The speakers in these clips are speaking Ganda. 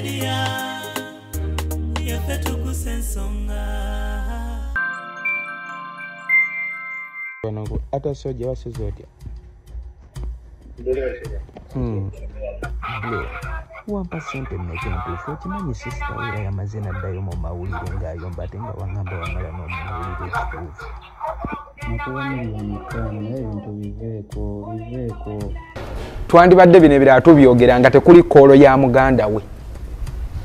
Media yaffe tukusa ensonga. Ata soja wasuze otya? Wampa sente mmeka entuufu? Okimanyi sister era yamaze n'addayo mu mawulire ng'ayomba ate nga waŋŋamba wamala n'omuwulire ekituufu. Nakuwa 5 million naye ebintu biveeko biveeko. Twandibadde bino ebirala tubyogera nga tekuli call ya muganda we.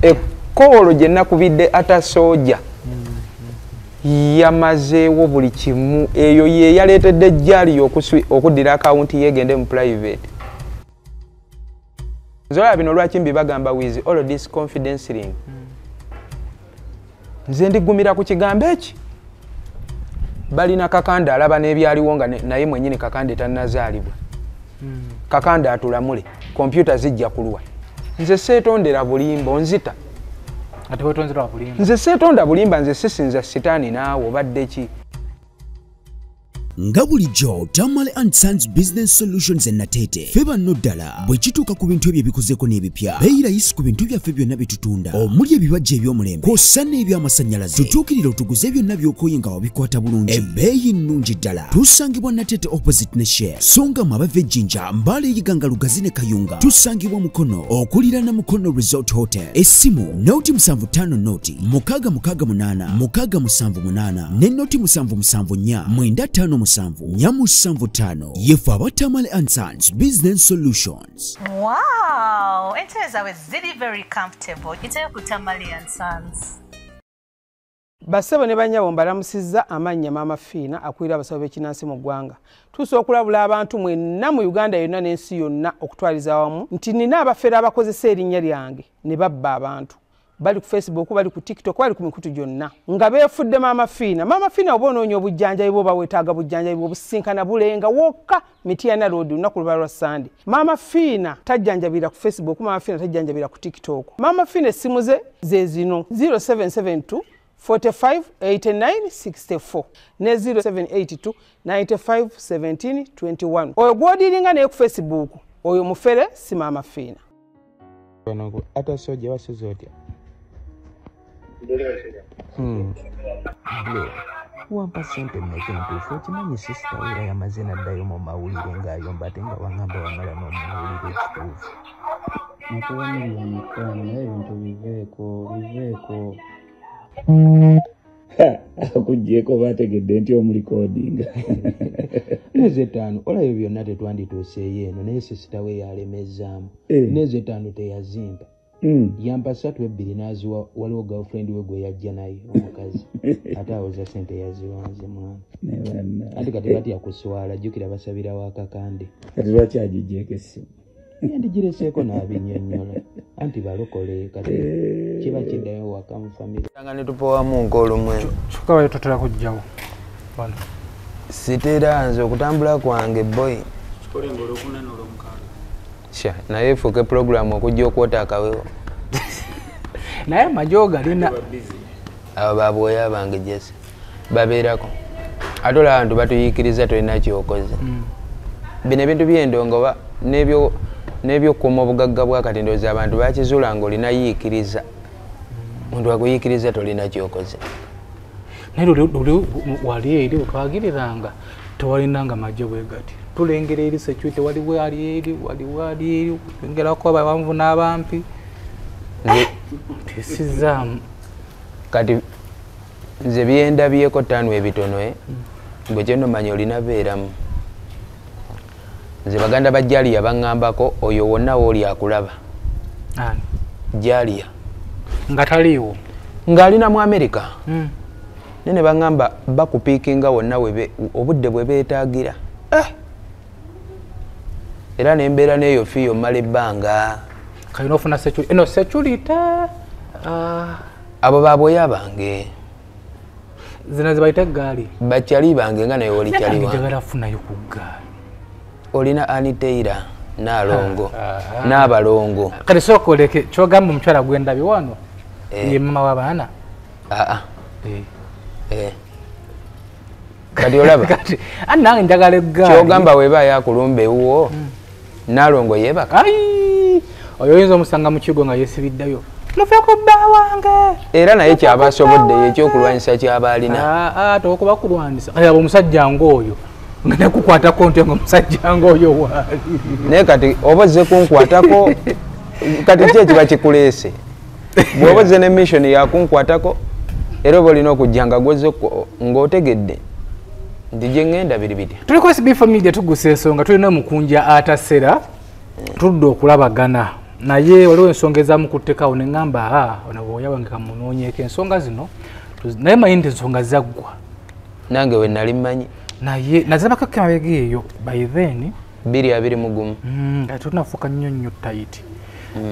Ekkoolo gye nakubidde ata soja yamazeewo buli kimu. Eyo ye yaleetedde ejjaali okuddira akawunti yegende mu private. Nze olaba bino lwaki mbibagamba with all this confidence ring. Nze ndigumira ku kigambo eki. Balina Kakande alaba n'ebyaliwo nga naye mwennyini Kakande tannazaalibwa. Kakande atulamule, kompyuta zijja kulwa. Nze seetondera bulimba onzita. Ate wetonzera bulimba. Nze seetonda bulimba, nze sisinza sitaani naawe obadde ki? Nga bulijjo Tamale and Sons Business Solutions Natete ffe banno ddala bwe kituuka ku bintu ebyo ebikuzeeko n'ebipya, beeyi layisi ku bintu byaffe byonna bye tutunda omuli ebibajja eby'omulembe kw'ossa n'ebyamasannyalaze. Tutuukirira otuguze byonna by'okoye nga wabikwata bulungi, ebbeeyi nnungi ddala. Tusangibwa Natete opposite ne Shell, so nga mwe abava e Jjinja, Mbale, Iganga, Lugazi ne Kayunga. Tusangibwa Mukono okuliraana Mukono Resort Hotel. Essimu 075 0 668 678 ne 077 4 95 775. Yefe aba Tamale and Sons Business Solutions. Wow, entebe zaabwe ziri very comfortable. Iteyo ku Tamale and Sons. Bassebo ne bannyabo mbalamusizza amannya Maama Fiina akulira abasawo b'ekinnansi mu ggwanga. Tusobola okulabula abantu mwenna mu Uganda yonna n'ensi yonna okutwaliza awamu nti nina abafere abakozesa erinnya lyange ne babba abantu. Bali ku Facebook, bali ku TikTok, bali ku mikutu gyonna nga beefudde Maama Fiina. Maama Fiina oba onoonya obujjanjabi bw'oba weetaaga bujjanjabi bw'obusinkana bulenga wokka Mityana Road olunaku luba lwa Sande. Maama Fiina tajjanjabira ku Facebook, Maama Fiina tajjanjabira ku TikTok. Maama Fiina essimu ze ze zino 0772 45 89 64 ne 0782 95 17 21. Oyo gw'odiringa naye ku Facebook, oyo mufere si Maama Fiina. Ata soja wasuze otya? Wampa sente mmeka entuufu? Okimanyi sister era yamaze n'addayo mu mawulire ng'ayomba ate nga waŋŋamba wamala n'omuwulire ekituufu. Nakuwa 5 million naye ebintu biveeko biveeko. Akuggyeeko baategedde nti omulikodinga. Nezo 5 olabye byonna tetwandituuseeyo eno, naye sister we yalemezaamu. Nezo 5 teyazimpa. Yampa 3 2 n'aziwa waliwo girlfriend we gwe yajja naye omukazi ate awoza sente yaziwanze mwana. Ate kati batya kuswala, jjukira basabira wa Kakande. Kati lwaki agiggyeko essimu? Yandigireseeko n'abinnyonnyola anti balokole kati kiba kiddayo waka mu famire. Nga ne tupowamu ng'olumwe. Kyokka wali totera kujjawo wano. Sitera nze okutambula kwange boy. Kikole ng'olwokuna n'olwomukaaga. Sha naye efuuke pulogulaamu okujja okwota akawewo. Naye amagye galina. Abo babwoya bange Jesse babeerako. Ate olaba abantu batuyiikiriza tolina ky'okoze. Bino ebintu by'endongo oba n'ebyokukuuma obugagga bwa kati ndowooza abantu bakizuula ng'olina yiikiriza. Omuntu akuyiikiriza tolina ky'okoze. Naye luli wali eri wetwagiriranga tewalinanga magye bwe gati. Tulengera eri security waliwo ali eri waliwo ali eri tulengerako abawanvu n'abampi. Tisizaamu. Kati nze byendabyeko 5 ebitono gwe kyendomanya olina beeramu. Nze baganda ba Jalia baŋŋambako oyo wonna wooli akulaba. Ani? Jalia. Nga taliiwo? Ng'alina mu Amerika. Naye ne baŋŋamba bakupiikinga wonna obudde bwe beetaagira. Era nembeera n'eyo fiyo mmala ebbanga. Kalina ofuna security. Eno security. Abo babwoya bange. Zino ze bayita eggaali. Bakyali bange nga naye oli kyali wange. Njagala funayo ku ggaali. Olina Aniteira n'alongo n'abalongo. Kati sooka oleke ky'ogamba omukyala gwe ndabye wano ye maama w'abaana? Kati olaba kati nange njagala eggaali. Ky'ogamba weba yakulumba ewuwo n'alongo yeebaka. Oyo oyinza omusanga mu kigo nga yeesibiddeyo. Mufe ku bba wange. Era naye kyaba asobodde ekyokulwanyisa kyaba alina. Tokuba kulwanyisa. Kati abo omusajja ng'oyo nga nakukwatako ntya ng'omusajja ng'oyo waali. Naye kati oba ozze kunkwatako kati ki ekiba kikuleese? Bw'oba ozze ne mission yakunkwatako era oba olina okujja nga gwozze ng'otegedde nti gye ŋŋenda biri bitya. Tuliko SB4 Media tugusa ensonga, tulina omukunja atasera tudde okulabagana naye waliwo ensonga ezamukuttekawo ne ŋŋamba ono bw'oya wange kamunoonyeeko ensonga zino, naye manyi nti ensonga zaggwa. Nange we nali mmanyi. Naye nazabako emabega eyo by then 2021 nga tetunafuuka nnyo nnyo tayiti.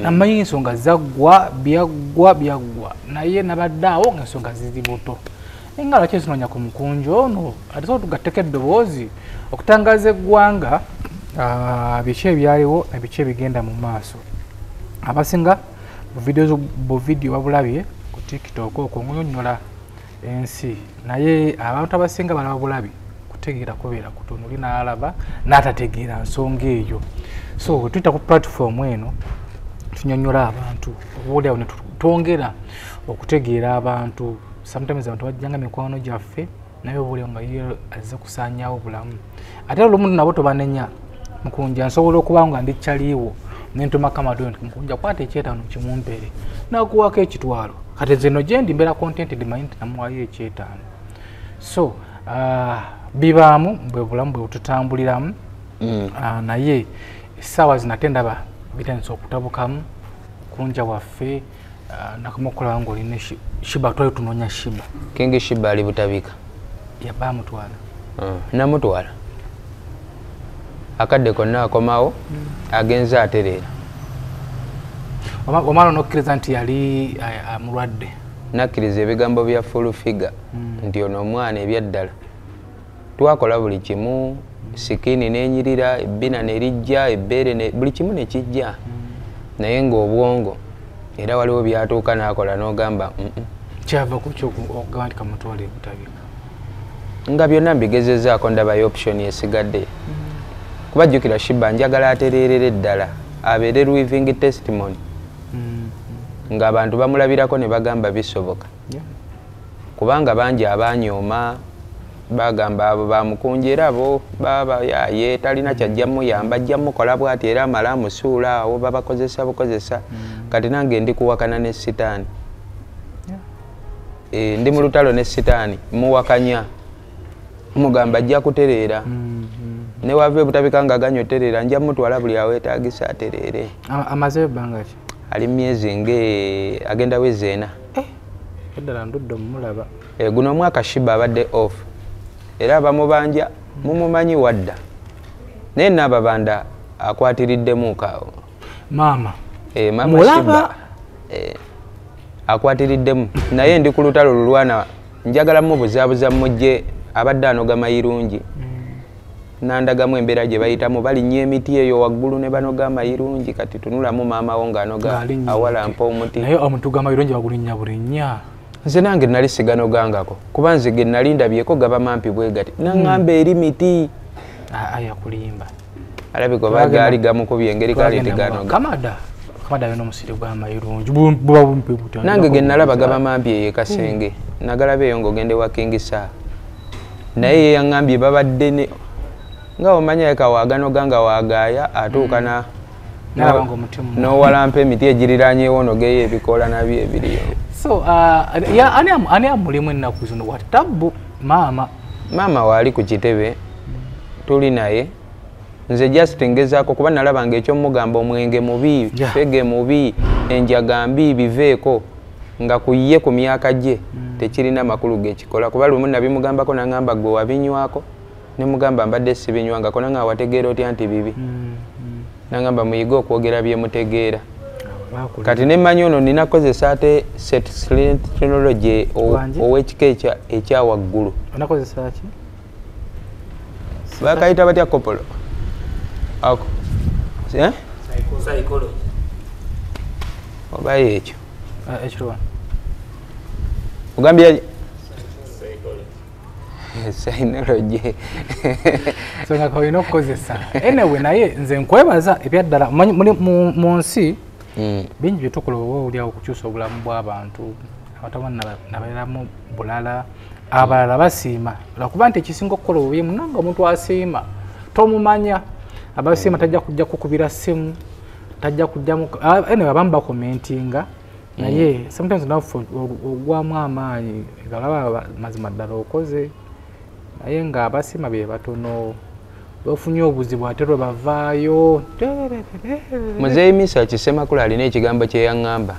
Namanyi ensonga zaggwa byaggwa byaggwa naye nabadde awo ng'ensonga ziri buto. Nga lwaki zinoonya ku mukunja ono ate sobola tugatteko eddoboozi okutangaza eggwanga biki ebyaliwo na biki ebigenda mu maaso. Abasinga bu vidiyo babulabye ku TikTok okwo ng'onyonnyola ensi, naye abantu abasinga balaba bulabi kutegeera kubeera kutono, oli n'alaba n'atategeera nsonga eyo. So bwe tuyita ku platform eno tunyonnyola abantu oboolyawo ne twongera okutegeera abantu. Sometimes abantu bajjanga mikwano gyaffe naye oboolyawo nga ye azze kusaanyaawo bulamu. Ate olumu nabo tobanenya, mukunja nsobola okuba nga ndi kyaliiwo ne ntuma Kamado nti mukunja kwata ekyetaano kimumpere nakuwaako ekitwalo. Kati nze nno gye ndi mbeera contented manyi nti namuwaayo ekyetaano. So bibaamu bwe bulamu bwe tutambuliramu, naye essaawa zino ate ndaba bitandise okutabukamu. Kunja waffe nakoma okulaba ng'olina Shiba, twali tunoonya Shiba. King Shiba ali Butabika. Yaba amutwala. Namutwala. Akadde konna akomawo agenze atereera. Omala n'okkiriza nti yali mulwadde. Nakkiriza ebigambo bya full figure nti ono omwana ebyaddala. Twakola buli kimu, sikini n'enyirira, ebbina ne lijja, ebbeere buli kimu ne kijja. Naye ng'obwongo era waliwo byatuuka n'akola n'ogamba Kyava ku kyo okugamba nti kamutwale Butabika. Nga byonna mbigezezzaako ndabayo option esigadde. Kuba jjukira Shiba njagala atereerere ddala abeere living testimony. Ng'abantu bamulabirako ne bagamba bisoboka. Kubanga bangi abanyooma bagamba abo bamukunja era abo baba yaye talina kyajja muyamba ajja mukola bw'ati era amala amusuula awo babakozesa bukozesa. Kati nange ndi kuwakana ne sitaani. Ndi mu lutalo ne sitaani muwakanya mugamba ajja kutereera. Ne wava ebutabika nga aganye otereera nja mutwala buli aweetaagisa atereere. Amaze ebbanga ki? Ali myezi nge agenda wezi ena. Eddala ndudde omulaba. Guno omwaka Shiba abadde off. Era abamubanja mumumanyi wadda. Naye Naababanda akwatiriddemu kaawo. Maama. Maama Shiba akwatiriddemu. Naye ndi ku lutalo lulwana njagala mubuzaabuza mujje abadde anoga mayirungi. Nandagamu embeera gye bayitamu balinnya emiti eyo waggulu ne banoga amayirungi. Kati tunulamu maama wo ng'anoga awalampa omuti. Naye omuti gw'amayirungi bagulinnya bulinnya. Nze nange nali siganogangako kuba nze ge nali ndabyeko gaba mampi bwe gati. Naŋŋamba eri miti. Yakulimba. Alabika oba gaali gamukubye engeri kaali teganoga. Kamada. Kamada alina omusiri gw'amayirungi buba bumpi butya. Nange ge nalaba gaba mampi eyo e Kasenge. Nagalaba eyo ng'ogenda ewa King Saha. Naye ye yaŋŋambye babadde ne nga omanya eka waaganoga nga waagaaya atuuka na n'owalampa emiti egiriraanyeewo onogeyo ebikoola nabyo ebiriyo. So ani amulimu ennaku zino watabbu maama? Maama waali ku kitebe tuli naye. Nze just ngezaako kuba nalabanga ekyomugamba omwenge mubi, fege mubi, enjaga mbi biveeko nga ku ye ku myaka gye tekirina makulu gekikola. Kuba lumu nabimugambako n'aŋŋamba gwe wabinywako. Ne mugamba mbadde sibinywangako nanga wategeera otya nti bibi. Nangamba muyige okwogera bye mutegeera. Kati ne mmanyi ono nina kukozesa ate technology ow'ekika ekya waggulu. Onakozesa ki? Bakayita batya kopolo? Ako. Eh? Psychology. Oba ekyo. Ekiriwa. Ogambye Psychology. So nga olina okukozesa. Anyway, naye nze nkwebaza ebyaddala mu nsi Bingi bye tukola oba oli awo okukyusa obulamu bw'abantu, abantu abamu nabeeramu bulala, abalala basiima. Lwakuba nti ekisinga okukola obubi munange omuntu asiima tomumanya. Abasiima tajja kujja kukubira ssimu, tajja kujjamu anyway, abamu bakomentinga naye sometimes naffe ogwamu amaanyi galaba mazima ddala okoze, naye nga abasiima be batono. Bafunye obuzibu ate lwe bavaayo. Muzeeyi Misa Kisemakula alina ekigambo kye yaŋŋamba.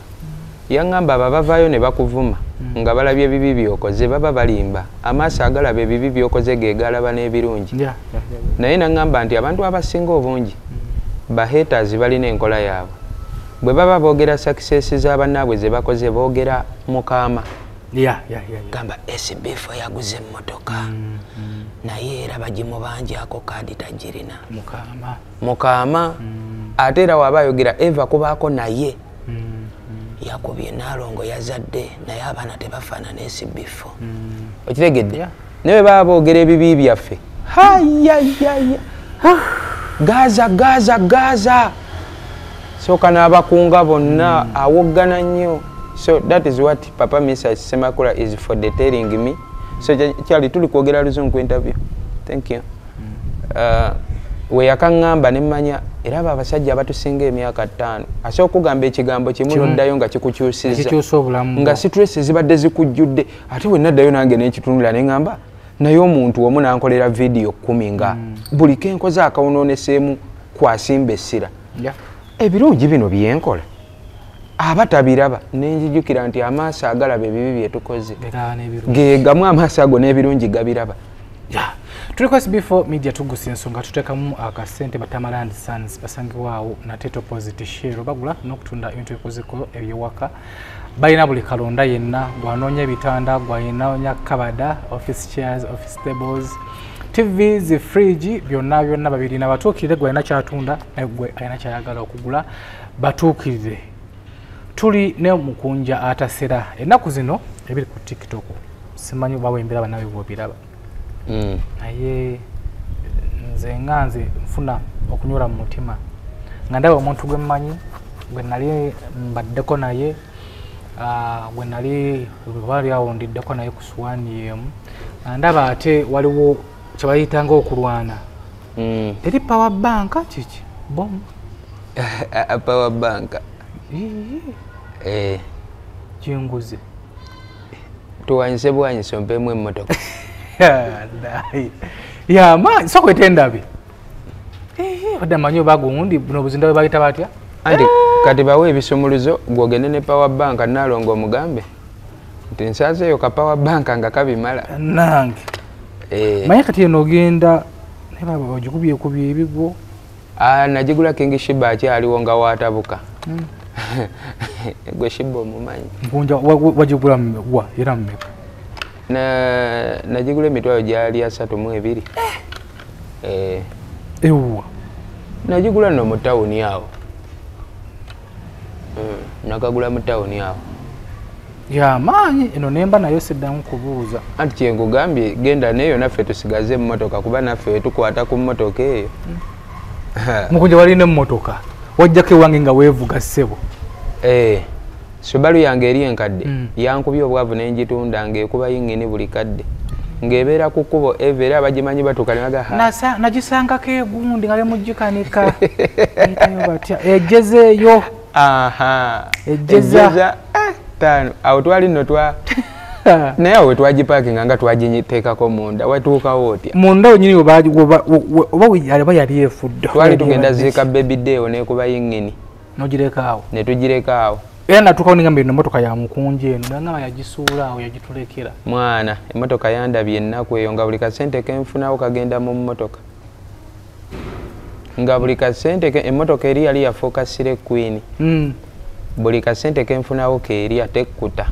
Yaŋŋamba abo abavaayo ne bakuvuma nga balabye ebibi by'okoze baba balimba. Amaaso agalaba ebibi by'okoze ge galaba n'ebirungi. Naye naŋŋamba nti abantu abasinga obungi ba haters balina enkola yaabwe. Bwe baba boogera success z'abannaabwe ze bakoze boogera mukaama. Gamba SB4 yaguze emmotoka naye era bagimubanjako kaadi tagirina. Mukaama. Ate era waba ayogera Eva kubaako naye yakubye Nalongo yazadde naye abaana tebafaanana SB4. Okitegedde? Naye bwe baba boogera ebibi byaffe hayayaya Gaza Gaza Gaza sooka n'abakunga bonna awoggana nnyo. So that is what Papa Misa Semakula is for detailing me. So Charlie tuli kwogera luzungu interview. Thank you. We yakangamba ne mmanya era abo abasajja abatusinga emyaka 5 asobola okugamba ekigambo kimu n'oddayo nga kikukyusizza nga stress zibadde zikujjudde ate we naddayo nange n'ekitunula ne ŋŋamba naye omuntu omu n'ankolera vidiyo 10 nga buli kenkoze akawonooneseemu kwasimba essira. Ebirungi bino byenkola abatabiraba nenjijukira nti amaaso agalaba ebibi bye tukoze ge gamu amaaso ago n'ebirungi gabiraba. Tuliko SB4 Media tugusa ensonga tuteekamu akasente Batamale and Sons basangibwawo Nateete opposite Shell bagula n'okutunda ebintu ebikozeko ebyewaka. Balina buli kalonda yenna gwanoonya ebitanda, gwanoonya kabada, office chairs, office tables, TVs, fridge, byonna byonna babirina. Batuukirire gwe alina kyatunda naye gwe alina kyayagala okugula batuukirire. Tuli ne Mukunja atasera ennaku zino ebiri ku TikTok simanyi oba wembera bannabe bw'obiraba. Naye nze nga nze nfuna okunyola mu mutima nga ndaba omuntu gwe mmanyi gwe nali mbaddeko naye gwe nali bali awo ndiddeko naye ku suwaani emu nga ndaba ate waliwo kye bayitanga okulwana. Eri power bank kiki bomu power bank kinguze tuwanyise bwanyise ompemu emmotoka. Ya ma soko etendabe badde manyi oba gundi buno obuzinda bwe bayita batya. Anti kati bawe ebisumuluzo gwogende ne power bank Nalongo omugambe nti nsazeeyo ka power bank nga kabimala nange. Maye kati eno ogenda naye baba ogikubyekubye ebigwo. Nagigula King Shiba akyaliwo nga waatabuka. Gwe Shiba omumanyi. Nkunja wagigula wa era mmeka? Nagigula emitwalo gyali 32. Ewa nagigula nno mu tawuni awo. Nakagula mu tawuni awo. Yamaanyi eno nemba nayo siddamu kubuuza. Anti kyenkugambye genda neeyo naffe tusigaze emmotoka kuba naffe wetukwata ku mmotoka eyo. Mukunja walina emmotoka wajjako ewange nga weevuga ssebo. Subaru yange eri enkadde yankubye obwavu ne ngitunda ng'ekuba yingini buli kadde ng'ebeera ku kkubo eva era abagimanyi batuuka ne baga nagisangako egundi nga bemugikanika batya ejezeeyo. Ejeza 5 awo twali nno twa naye awo twagipaakinga nga twagiteekako munda watuukawo otya munda wenyini oba yali efudde. Twali tugenda ziika baby day n'ekuba yingini n'ogireka awo ne tugireka awo. Era natuukawo nengamba eno emmotoka ya Mukunja eno nangamba yagisuula awo yagitulekera. Mwana emmotoka yandabye ennaku eyo nga buli kasente kenfunawo kagenda mu mmotoka nga buli kasente emmotoka eri yali yafuuka Sire Queen. Buli kasente kenfunawo keeri atekkuta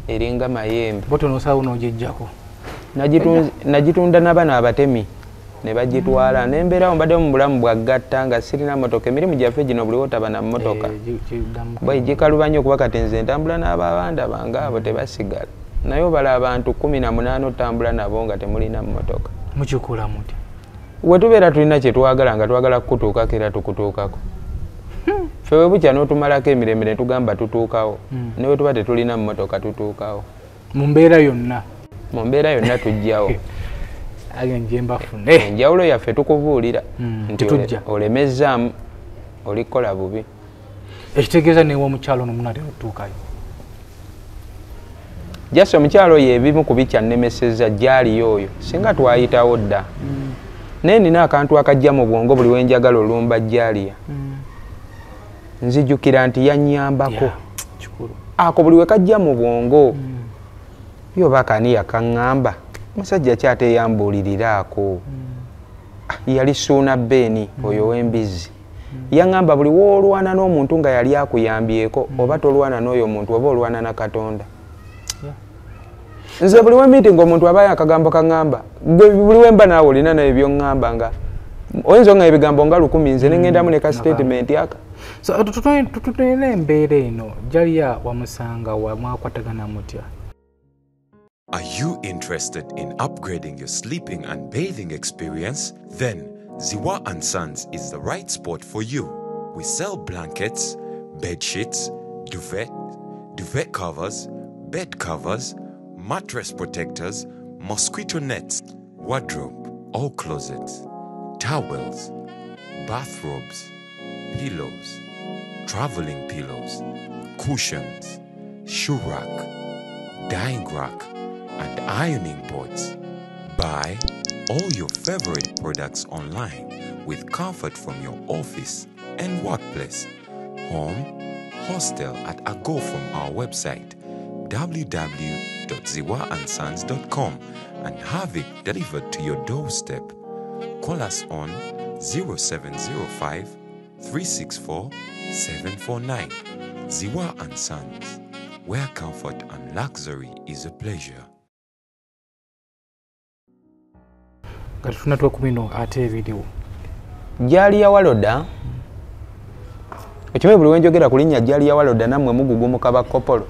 eringa mayembe. Boto n'osalawo n'ogiggyako. Nagitunda n'abano abatemi ne bagitwala nembeerawo mbadde mu bulamu bwaggatta nga sirina mmotoka. Emirimu gyaffe gino buli wotaba na mmotoka bwe gikaluba nnyo kuba kati nze ntambula n'ababanda bange abo tebasigala. Naye obala abantu 18 otambula nabo nga temulina mmotoka. Mukikola mutya? We tubeera tulina kye twagala nga twagala kukutuukako era tukutuukako. Ffe bwe bukya n'otumalako emirembe ne tugamba tutuukawo. Ne bwe tuba tetulina mmotoka tutuukawo. Mu mbeera yonna. Mu mbeera yonna tujjawo. Nje mbafune. Enjawulo yaffe tukubuulira nti Tetujja. Olemezzaamu olikola bubi. Ekitegeeza newa omukyalo ono munatera otutuukayo. Jasi omukyalo oyo ebimu ku bikyannemesezza gyaliyo oyo singa twayitawo dda, naye nina akantu akajja mu bwongo buli wenjagala olumba jaliya, nzijukira nti yannyambako. Yeah, kikulu. Ako buli we kajja mu bwongo, yoba kani yakaŋŋamba musajja ki ate yambuuliriraako. Ah, yali Suuna Beeni oyo w'embizzi, yaŋŋamba buli woolwana n'omuntu nga yali akuyambyeko, oba tolwana n'oyo omuntu, oba olwana na Katonda. Nze buli we meeting omuntu abayo akagambo kaŋŋamba, gwe buli wemba naawe olina naye byoŋŋamba nga oyinza oŋŋamba ebigambo nga 1000, nze ne ŋŋendamu ne ka statement aka. So tutulina embeera eno, Jaliya wamusanga wa, mwakwatagana mutya? Are you interested in upgrading your sleeping and bathing experience? Then Ziwa and Sons is the right spot for you. We sell blankets, bed sheets, duvet, duvet covers, bed covers, mattress protectors, mosquito nets, wardrobe or closets, towels, bathrobes, pillows, traveling pillows, cushions, shoe rack, drying rack, and ironing boards. Buy all your favorite products online with comfort from your office and workplace, home, hostel at a go from our website www.ziwaandsons.com and have it delivered to your doorstep. Call us on 0705 364 749. Ziwa and Sons, where comfort and luxury is a pleasure. Nga tufuna ku bino ate ebiriwo. Jaliya Waloda, okimanyi buli wenjogera ku linnya Jaliya Waloda nammwe mugugumuka bakopolo.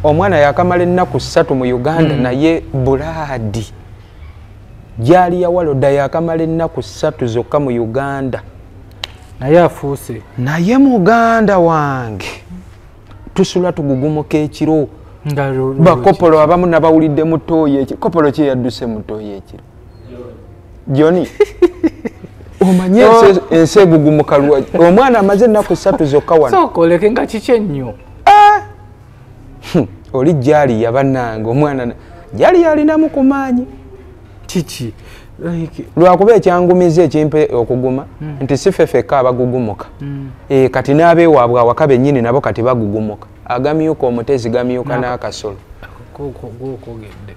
Omwana yakamala ennaku 3 mu Uganda, naye bulaadi. Jaliya Waloda yakamala ennaku 3 zokka mu Uganda, naye afuuse. Naye muganda wange tusula tugugumuka ekiro. Nga bakopolo abamu nabawulidde mu ttooyi ekiro. Kopolo ki yadduse mu ttooyi ekiro? Joni, omanye ensi egugumuka lwa omwana amaze ennaku 3 zokka wano. Sooka oleke, nga kiki ennyo? Oli Jaliya bannange, omwana Jaliya alinamu ku maanyi. Kiki? Like, lwakuba ekyangumiza ekimpe okuguma nti si ffe ffekka abagugumuka. Kati n'abeewaabwe awaka bennyini nabo kati bagugumuka. Agamyuka omutezi gamyuka n'akasolo. Gw'okwogedde.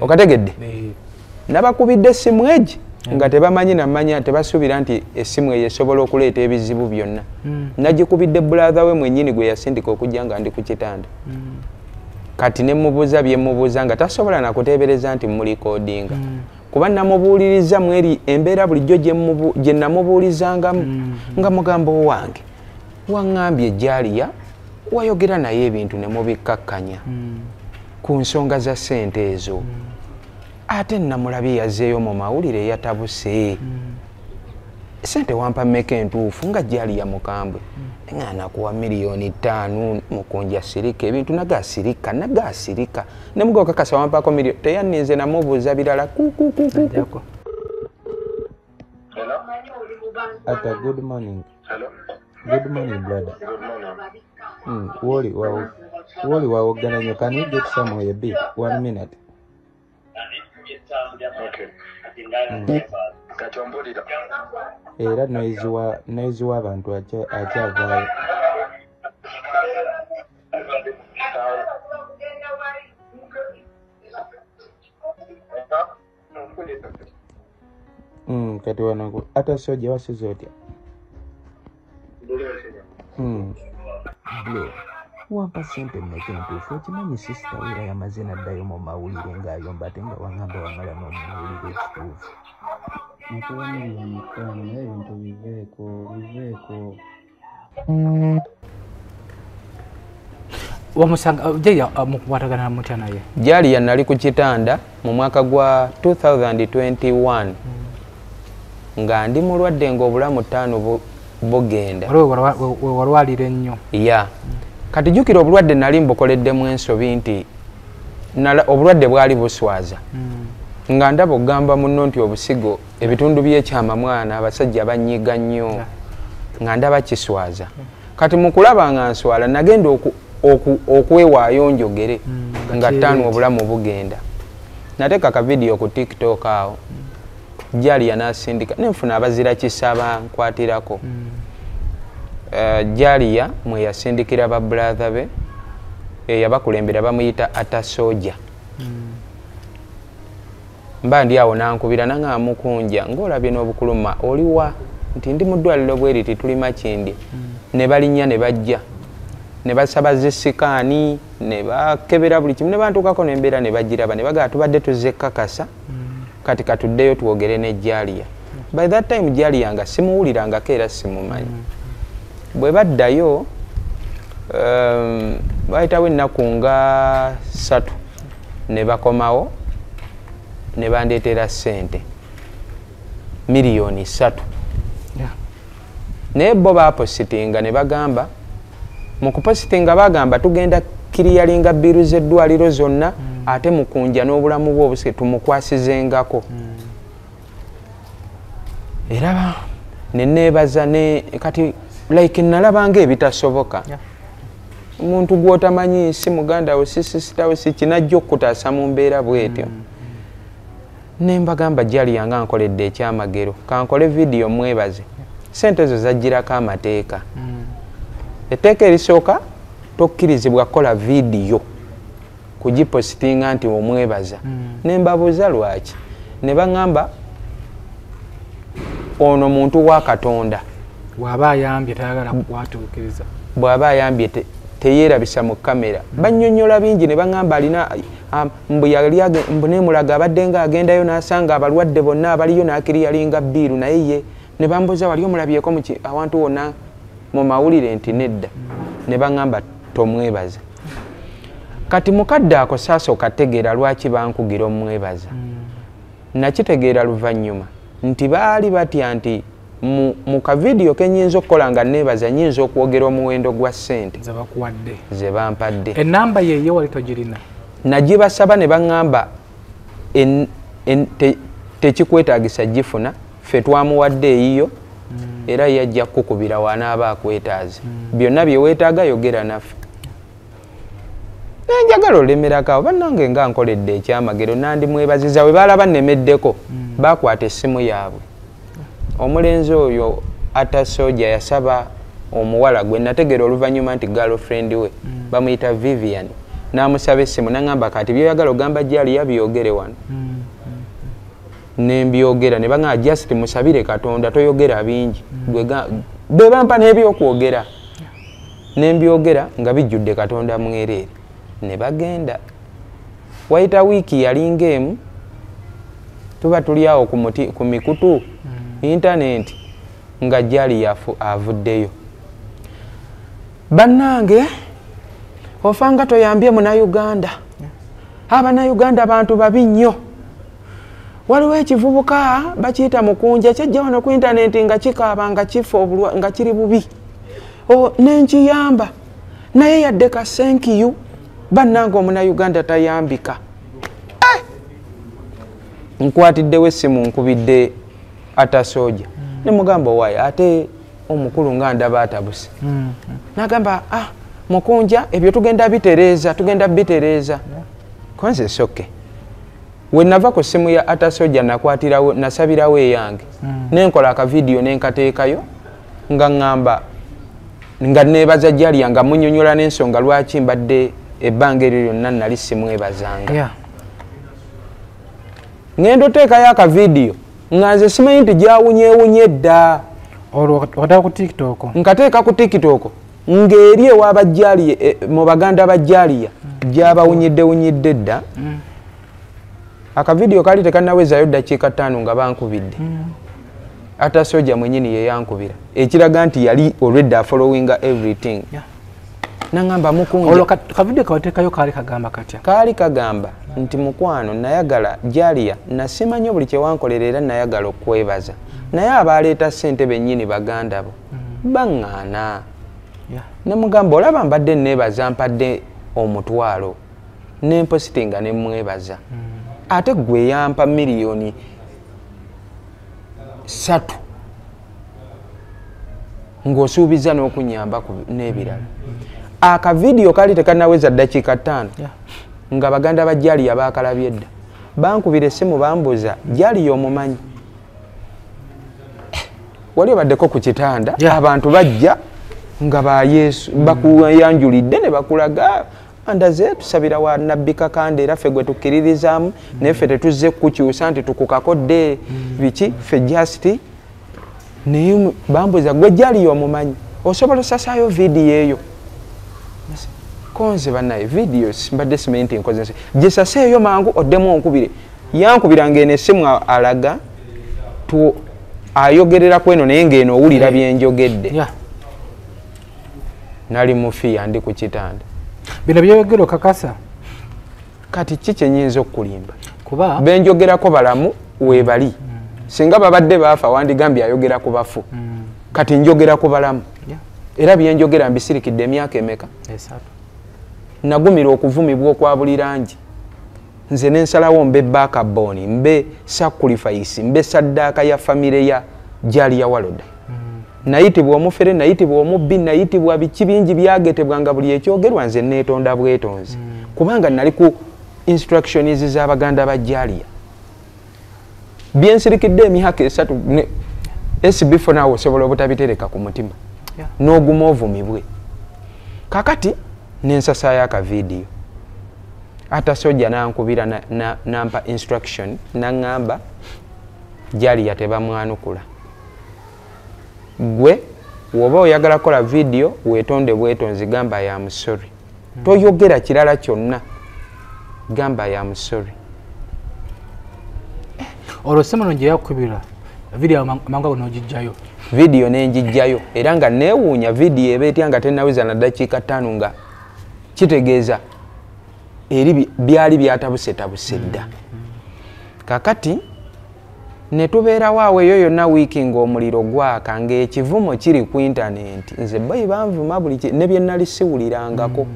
Okategedde? Eh. Nabakubidde essimu egi nga tebamanyi namanya, tebasuubira nti essimu eyo esobola okuleeta ebizibu byonna. Nagikubidde brother we mwennyini gwe yasindika okujja nga ndi ku kitanda. Kati ne mubuuza bye mubuuza nga tasobola nakuteebereza nti mulikodinga, kuba namubuuliriza mweri embeera bulijjo gye namubuulizangamu, nga mugamba owange waŋŋambye Jaliya wayogera naye ebintu ne mubikkakkanya ku nsonga za ssente ezo, ate namulabye yazzeeyo mu mawulire yatabuse. Sente wampa mmeka entuufu? Nga Jaliya mukambwe, nga nakuwa miliyoni 5. Mukunja sirika, ebintu nagasirika nagasirika, ne mugoka kakasa wampako miliyoni teyanninze. Namubuuza birala kukukuku. Ajjako. Ata, good morning. Good morning, brother. Woli wa woli wawoggana nnyo. Can you get somewhere a bit? One minute. Okay. Kati ombulira? Era noise wa noise w'abantu akyavaayo. Kati wano ata soja wasuze otya? Bro, wampa sente mmeka entuufu? Okimanyi sister era yamaze naddayo mu mawulire ng'ayomba, ate nga waŋŋamba wamala n'omuwulire ekituufu. Nakuwa miliyoni 5, naye ebintu biveeko, biveeko. Wamusanga Jaliya, mukwatagana mutya naye? Jaliya nali ku kitanda mu mwaka gwa 2021 nga ndi mulwadde, ng'obulamu ttaano bugenda. Walwalira ennyo. Ya. Kati jjukira obulwadde nali mbukoleddemu ensobi nti obulwadde bwali buswaza. Nga ndaba okugamba munno nti obusigo ebitundu by'ekyama mwana abasajja banyiga nnyo. Nga ndaba kiswaza. Kati mu kulaba nga nswala nagenda okwewaayo njogere nga ttaano obulamu bugenda. Nateeka ka vidiyo ku TikTok awo. Jalia n'asindika nenfuna abazira kisaba nkwatirako. Jalia mwe yasindikira ba brother be eyabakulembera bamuyita Atasoja. Mba ndi awo nankubira nanga mukunja ng'olabye n'obukuluma oliwa nti ndi mu ddwaliro bweriti tuli Makindye. Ne balinnya ne bajja ne basaba zisikaani ne bakebera buli kimu ne bantuukako n'embeera ne bagiraba ne bagamba tubadde tuzze kakasa kati katuddeyo twogere ne Jalia. By that time Jalia nga simuwulirangako era simumanyi. Bwe baddayo bayitawo ennaku nga 3 ne bakomawo ne bandeetera ssente miliyoni 3. Naye bo baapositinga ne bagamba mu kupositinga bagamba tugenda kiriyalinga bbiru z'eddwaliro zonna ate mukunja n'obulamu bwe obusike tumukwasizengako. Era ne neebaza ne kati like nalabanga ebitasoboka. Omuntu gw'otamanyi si muganda wo si sisita wo si kinajja okukutaasa mu mbeera bw'etyo. Ne mbagamba Jalia nga nkoledde ekyamagero kankole vidiyo mwebaze. Ssente ezo zagirako amateeka. Etteeka erisooka tokkirizibwa kukola vidiyo kugipositinga nti omwebaza. Ne mbabuuza lwaki ne baŋŋamba ono muntu wa Katonda bw'aba ayambye tayagala kukwatuukiriza, bw'aba ayambye teyeerabisa mu kamera. Bannyonnyola bingi ne baŋŋamba alina mbu yali mbu neemulaga abadde nga agendayo n'asanga abalwadde bonna abaliyo n'akiriyalinga bbiiru naye ye ne bambuuza wali omulabyeko awantu wonna mu mawulire nti nedda. Ne baŋŋamba tomwebaza. Kati mukadde ako saasooka tegeera lwaki bankugira omwebaza. Nakitegeera luvannyuma nti baali batya nti mu kavidiyo ke nnyinza okukola nga neebaza nnyinza okwogera omuwendo gwa ssente ze bakuwadde ze bampadde. Ennamba yeyo wali togirina? Nagibasaba ne baŋŋamba tekikwetaagisa gifuna, ffe twamuwadde eyiyo era yajja kukukubira wanaaba akwetaaze. Byonna bye weetaaga yogera naffe. Nenjagala olemerako awo bannange nga nkoledde ekyamagero nandimwebaziza. We baalaba nnemeddeko baakwata essimu yaabwe. Omulenzi oyo Atasoja yasaba omuwala gwe nategeera oluvannyuma nti girlfriend we bamuyita Vivian n'amusaba essimu n'aŋŋamba kati by'oyagala ogamba Jalia byogere wano. Nembyogera ne baŋŋamba just musabire Katonda toyogera bingi. Bwe bampa n'ebyokwogera nembyogera nga bijjudde Katonda mwereere. Ne bagenda. Wayita wiiki yalinga emu tuba tuli awo ku mikutu intaneti nga Jalia avuddeyo. Bannange ofanga toyambye Munnayuganda. Abannayuganda bantu babi nnyo. Waliwo ekivubuka bakiyita Mukunja kyajja wano ku intaneti nga kikaaba nga kifa nga kiri bubi. Nenkiyamba naye yadde ka thank you. Bannange Omunnayuganda tayambika. Nkwatiddewo essimu nkubidde Atasoja. Ne mugamba waayi ate omukulu nga ndaba atabuse. N'agamba Mukunja ebyo tugenda bitereeza, tugenda bitereeza. Konze soke. We nava ku ssimu ya Atasoja nakwatirawo nasabirawo eyange. Nenkola akavidiyo nenkateekayo nga ŋŋamba nga neebaza Jalia nga munnyonnyola n'ensonga lwaki mbadde ebbanga eryo lyonna nali simwebazanga. Ngenda oteekayo akavidiyo nga nze simanyi nti gyawunyeewunye dda. Olwo okateeka ku TikTok? Nkateeka ku TikTok ng'eri ew'abajjaaliya mu baganda ba Jalia gyabawunyiddewunyidde dda. Akavidiyo kaali tekannawezaayo ddakiika 5 nga bankubidde. Atasoja mwennyini ye yankubira ekiraga nti yali already following everything. Nangamba mukunja. Olwo kavidiyo kawateekayo kaali kagamba katya? Kaali kagamba nti mukwano nayagala Jalia nasima nnyo buli kye wankolera era nayagala okwebaza. Naye abaleeta ssente bennyini baganda bo. Baŋŋaana. Ne mugamba olaba mbadde neebaza mpadde 1,000 ne mpositinga ne mwebaza. Ate gwe yampa 3 million ng'osuubiza n'okunyamba n'ebirala. Akavidiyo kali tekanaweza ddakiika 5 nga baganda ba Jalia baakalabye dda. Bankubira essimu bambuuza Jalia omumanyi. Wali obaddeko ku kitanda abantu bajja nga ba Yesu bakuyanjulidde ne bakulaga andaze tusabira wa Nabbi Kakande era ffe gwe tukkiririzaamu naye ffe tetuzze kukyusa nti tukukakodde biki ffe just naye bambuuza gwe Jalia omumanyi osobola osasaayo vidiyo eyo. Konze bannaye vidiyo mbadde simanyi nti nkoze gisaseeyo mangu oddemu onkubire. Yankubira ng'eno essimu alaga ayogerera ku eno naye ng'eno owulira bye njogedde. Nali mufiya ndi ku kitanda. Bino by'oyogera okakasa? Kati ki kye nnyinza okukulimba? Kuba benjogerako balamu weebali. Singa babadde baafa wandigambye ayogera ku bafu. Kati njogera ku balamu. Era byenjogera mbisirikidde emyaka emeka? 3. Nagumira okuvumibwa okwa buli langi. Nze ne nsalawo mbe backbone, mbe sacrifice, mbe saddaaka ya famire ya Jalia Waloda. Nayitibwa omufere, nayitibwa omubbi, nayitibwa biki bingi byagetebwa nga buli ekyogerwa nze neetonda bwetonzi. Kubanga nali ku instructions z'abaganda ba Jalia. Byensirikidde emyaka 3 SB4 naawe osobola obutabitereka ku mutima. N'oguma ovumibwe. Kakati nensasaayo akavidiyo. Ata sojja n'ankubira nampa instruction n'aŋŋamba Jalia tebamwanukula. Gwe woba oyagala kola vidiyo weetonde bwetonzi gamba ya musori. Toyogera kirala kyonna gamba ya musori. Olwo ssimu gye yakukubira vidiyo amangu ago n'ogijjayo? Vidiyo n'engijjayo era nga neewuunya vidiyo eba etya nga tennaweza na ddakiika 5 nga kitegeeza eri byali byatabusetabuse dda. Kakati ne tubeerawo awo eyo yonna wiiki ng'omuliro gwaka ng'ekivumo kiri ku intanenti. Nze boyi banvuma buli ne bye nali siwulirangako.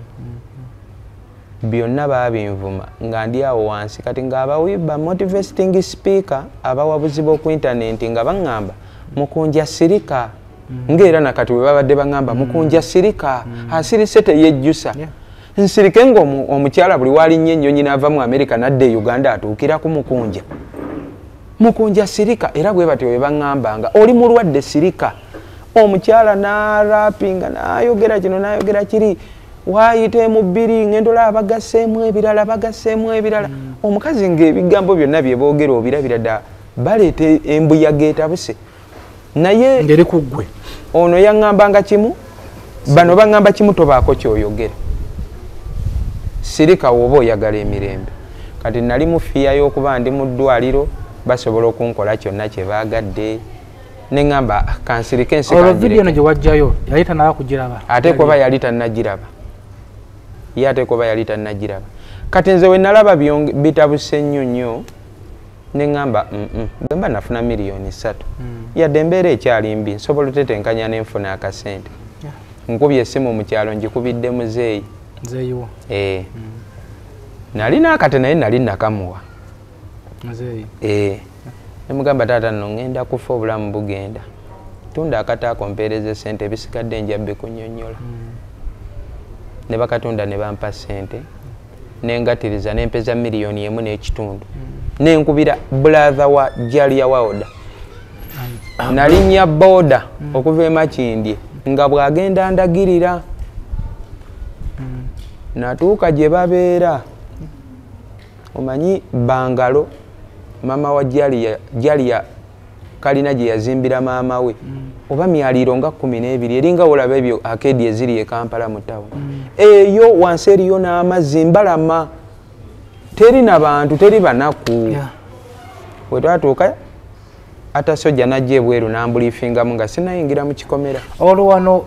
Byonna baabinvuma nga ndi awo wansi. Kati ng'abawi ba motivating speaker abawabuzi b'oku intanenti nga baŋŋamba mukunja sirika. Ng'era nakati bwe babadde baŋŋamba mukunja sirika, asirise teyejjusa. Nsirike ng'omukyala buli walinnya ennyonyi n'ava mu Amerika n'adda e Uganda atuukira ku mukunja. Mukunja sirika era bwe batyo bwe baŋŋambanga oli mulwadde sirika. Omukyala n'arapinga n'ayogera kino n'ayogera kiri waayita mu bbiri ng'endo olaba bagasseemu ebirala bagasseemu ebirala. Omukazi ng'ebigambo byonna bye boogera obirabira ddala baleeta embuyaga etabuse. Naye ngeri ku ggwe. Ono yaŋŋambanga kimu, bano baŋŋamba kimu tobaako ky'oyogera. Sirika woba oyagala emirembe. Kati nali mufiya y'okuba ndi mu ddwaliro basobola okunkola kyonna kye baagadde. Ne ŋŋamba kansirike ensi Olwo vidiyo eno gye wajjayo yali tannaba kugiraba? Ate kuba yali tannagiraba. Ye ate kuba yali tannagiraba. Kati nze we nalaba bitabuse nnyo nnyo ne ŋŋamba bwe mba nafuna 3 million. Yadde embeera ekyali mbi nsobola otetenkanya ne nfuna akasente. Nkubye essimu mu kyalo ngikubidde muzeeyi. Muzeeyi wo? Nalina akate naye nali nakamuwa. Muzeeyi? Ne mugamba taata nno ŋŋenda kufa obulamu bugenda. Tunda akate ako mpeereze ssente ebisigadde nja bikunnyonnyola. Ne bakatunda ne bampa ssente. Ne ngatiriza ne mpeza 1.5 million. Ne nkubira brother wa Jalia Waloda. Nalinnya boda okuva e Makindye nga bw'agenda ndagirira. Natuuka gye babeera. Omanyi Bangalo mama wa Jalia, Jalia kalina gye yazimbira maama we. Oba myaliiro nga 12 eringa olaba ebyo akeedi eziri e Kampala mu tawuni. Eyo wansi eriyo n'amazzi mbalama. Teri na bantu, teri banaku. Bwe twatuuka atasojja n'ajja ebweru n'ambuliifingamu nga sinnayingira mu kikomera. Olwo wano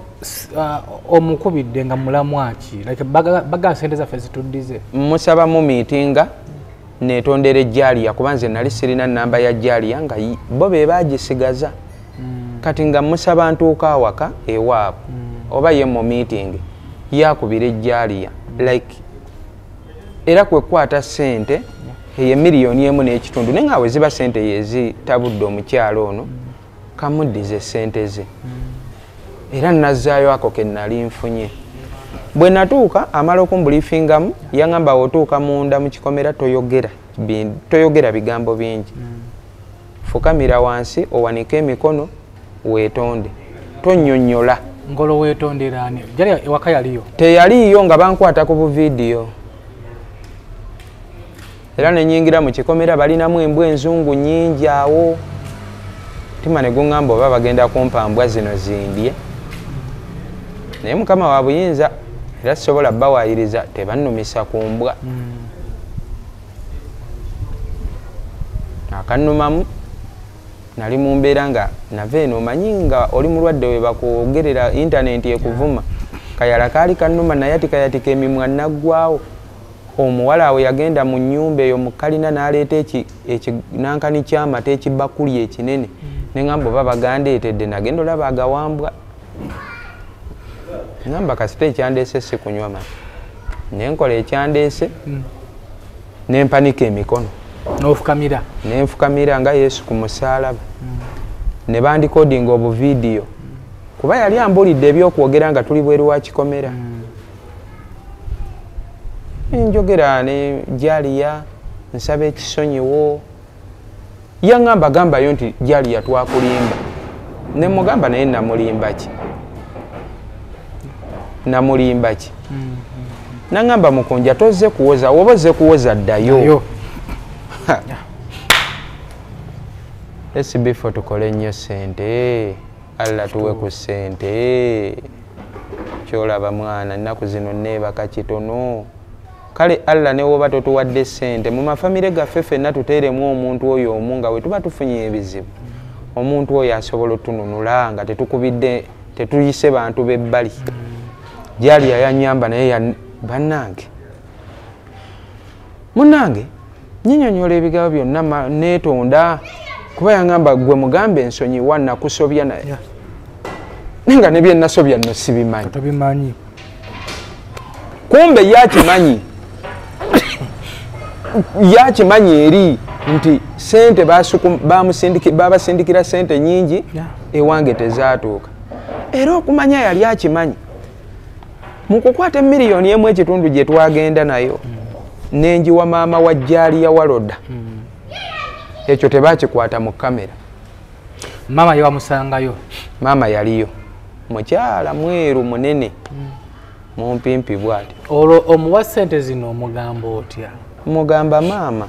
omukubidde nga mulamu ki? Like baga sente zaffe zituddize. Musaba mu miitinga neetondera Jalia kuba nze nali sirina nnamba ya Jalia nga bo be baagisigaza. Kati nga musaba ntuuka awaka ewaabwe oba ye mu meeting yakubira ejjaaliya like era kwekwata ssente eye 1.5 million naye nga we ziba ssente yezitabudde omukyalo ono kamuddize ssente ze. Era nazzaayo ako ke nali nfunye. Bwe natuuka amala okumbulifingamu yaŋŋamba otuuka munda mu kikomera toyogera bigambo bingi. Fukamira wansi owanike emikono weetonde tonnyonnyola. Ngolo weetondera ani? Jali ewaka yaliyo? Teyaliyo nga bankwata ku buvidiyo. Era ne nnyingira mu kikomera balinamu embwa enzungu nnyingi awo. Mutima ne guŋŋamba oba bagenda kumpa mbwa zino zindye. Naye Mukama wa buyinza era sisobola bawaayiriza tebannumisa ku mbwa. Akannumamu nali mu mbeera nga nava eno omanyi nga oli mulwadde we bakwogerera intaneti ekuvuma. Kayala kaali kannuma nayatikayatika emimwa naggwawo. Omuwala awo yagenda mu nnyumba eyo mu kalina n'aleeta ekinankani ky'amata ekibakuli ekinene. Ne ŋŋamba oba bagandeetedde nagenda olaba agawambwa. Ŋŋamba kasita ekyandeese si kunywa mata. Ne nkola ekyandeese ne mpanika emikono. N'ofukamira? Ne nfukamira nga Yesu ku musaalaba. Ne bandikodinga obuvidiyo. Kuba yali ambulidde ebyokwogera nga tuli bweru wa kikomera. Njogera ne Jaliya nsaba ekisonyiwo. Yaŋŋamba gambayo nti Jaliya twakulimba. Ne mugamba naye namulimba ki? Namulimba ki? Naŋŋamba Mukunja tozze kuwoza, woba ozze kuwoza ddayo. SB4 tukole nnyo ssente. Allah tuwe ku ssente. Kyolaba mwana nnaku zino neebaka kitono. Kale Allah ne woba totuwadde ssente mu mafamire gaffe ffenna tuteeremu omuntu oyo omu nga we tuba tufunye ebizibu. Omuntu oyo asobola otununula nga tetukubidde tetuyise bantu b'ebbali. Jaliya yannyamba naye bannange. Munnange nnyinnyonnyola ebigabo byonna neetonda kuba yaŋŋamba gwe mugambe ensonyiwa nakusobya naye. Naye nga ne bye nasobya nno sibimanyi. Tobimanyi. Kumbe yakimanyi. Yakimanyi eri nti ssente babasindikira ssente nnyingi ewange tezaatuuka. Era okumanya yali akimanyi. Mu kukwata 1.5 million gye twagenda nayo nenjiwa maama wa Jaliya Waloda. Ekyo tebakikwata mu kamera. Maama ye wamusangayo? Maama yaliyo. Mukyala mweru munene. Mumpimpi bw'ati. Olwo omuwa ssente zino omugamba otya? Mugamba maama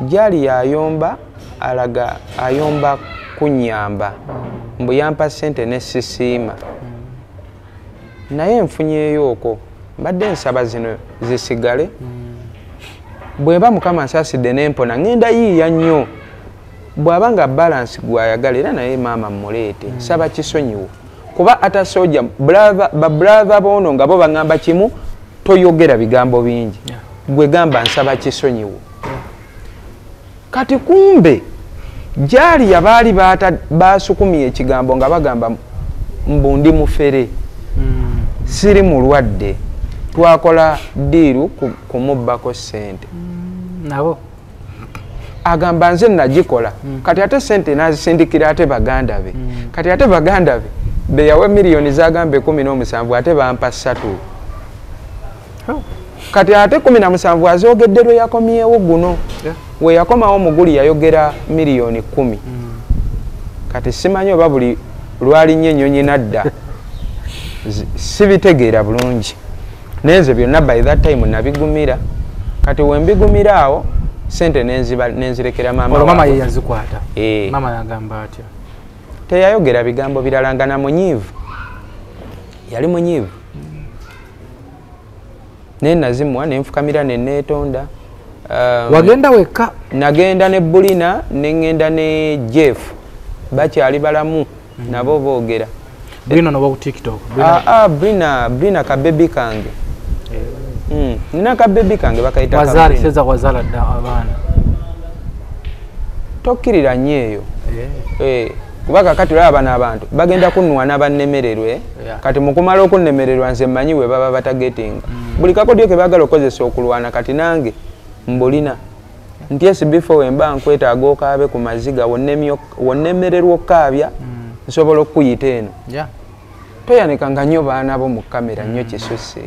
Jaliya ayomba alaga ayomba kunnyamba. Mbu yampa ssente ne sisiima. Naye nfunyeeyo okwo mbadde nsaba zino zisigale. Bw'eba Mukama ansaasidde n'empona ŋŋenda yiiya nnyo. Bw'aba nga balance gw'ayagala era naye maama mmuleete nsaba kisonyiwo. Kuba atasoja babrother boono nga bo baŋŋamba kimu toyogera bigambo bingi. Gwe gamba nsaba kisonyiwo. Kati kumbe Jaliya baali basukumye ekigambo nga bagamba mbu ndi mufere. Siri mulwadde. Twakola diiru kumubbako ssente. Nabo agamba nze nagikola. Kati ate ssente nazisindikira ate baganda be. Kati ate baganda be beyawa miliyoni zagamba 17 ate bampa 3. Kati ate 17 azoogedde lwe yakomyewo guno. We yakomawo muguli yayogera 10 miliyoni. Kati simanyi oba buli lwalinnye ennyonyi nadda. Sibitegeera bulungi. Naye nze byonna by that time nabigumira. Kati we mbigumira awo ssente nenzirekera maama. Olwo maama ye yazikwata? Maama yagamba atya? Teyayogera bigambo birala nga na munyiivu. Yali munyiivu. Naye nazimuwa ne nfukamira ne neetonda. Wagenda wekka? Nagenda ne Bulina ne ŋŋenda ne Jeff. Bakyali balamu nabo boogera. Brina no ku TikTok. Brina kabebi kange. Nina kabebi kange bakayita wazala seza wazala dda abaana. Tokkirira nnyo eyo. Kuba kakati olaba bano abantu bagenda kunwana bannemererwe. Kati mukumala okunnemererwa nze mmanyi we baba batagetinga. Buli kakodyo ke baagala okukozesa okulwana kati nange mbulina. Nti SB4 wemba nkwetaaga okaabe ku maziga wonnemererwa okukaabya nsobola okukuyita eno. Toyanikanga nnyo baana bo mu kamera nnyo kisusse.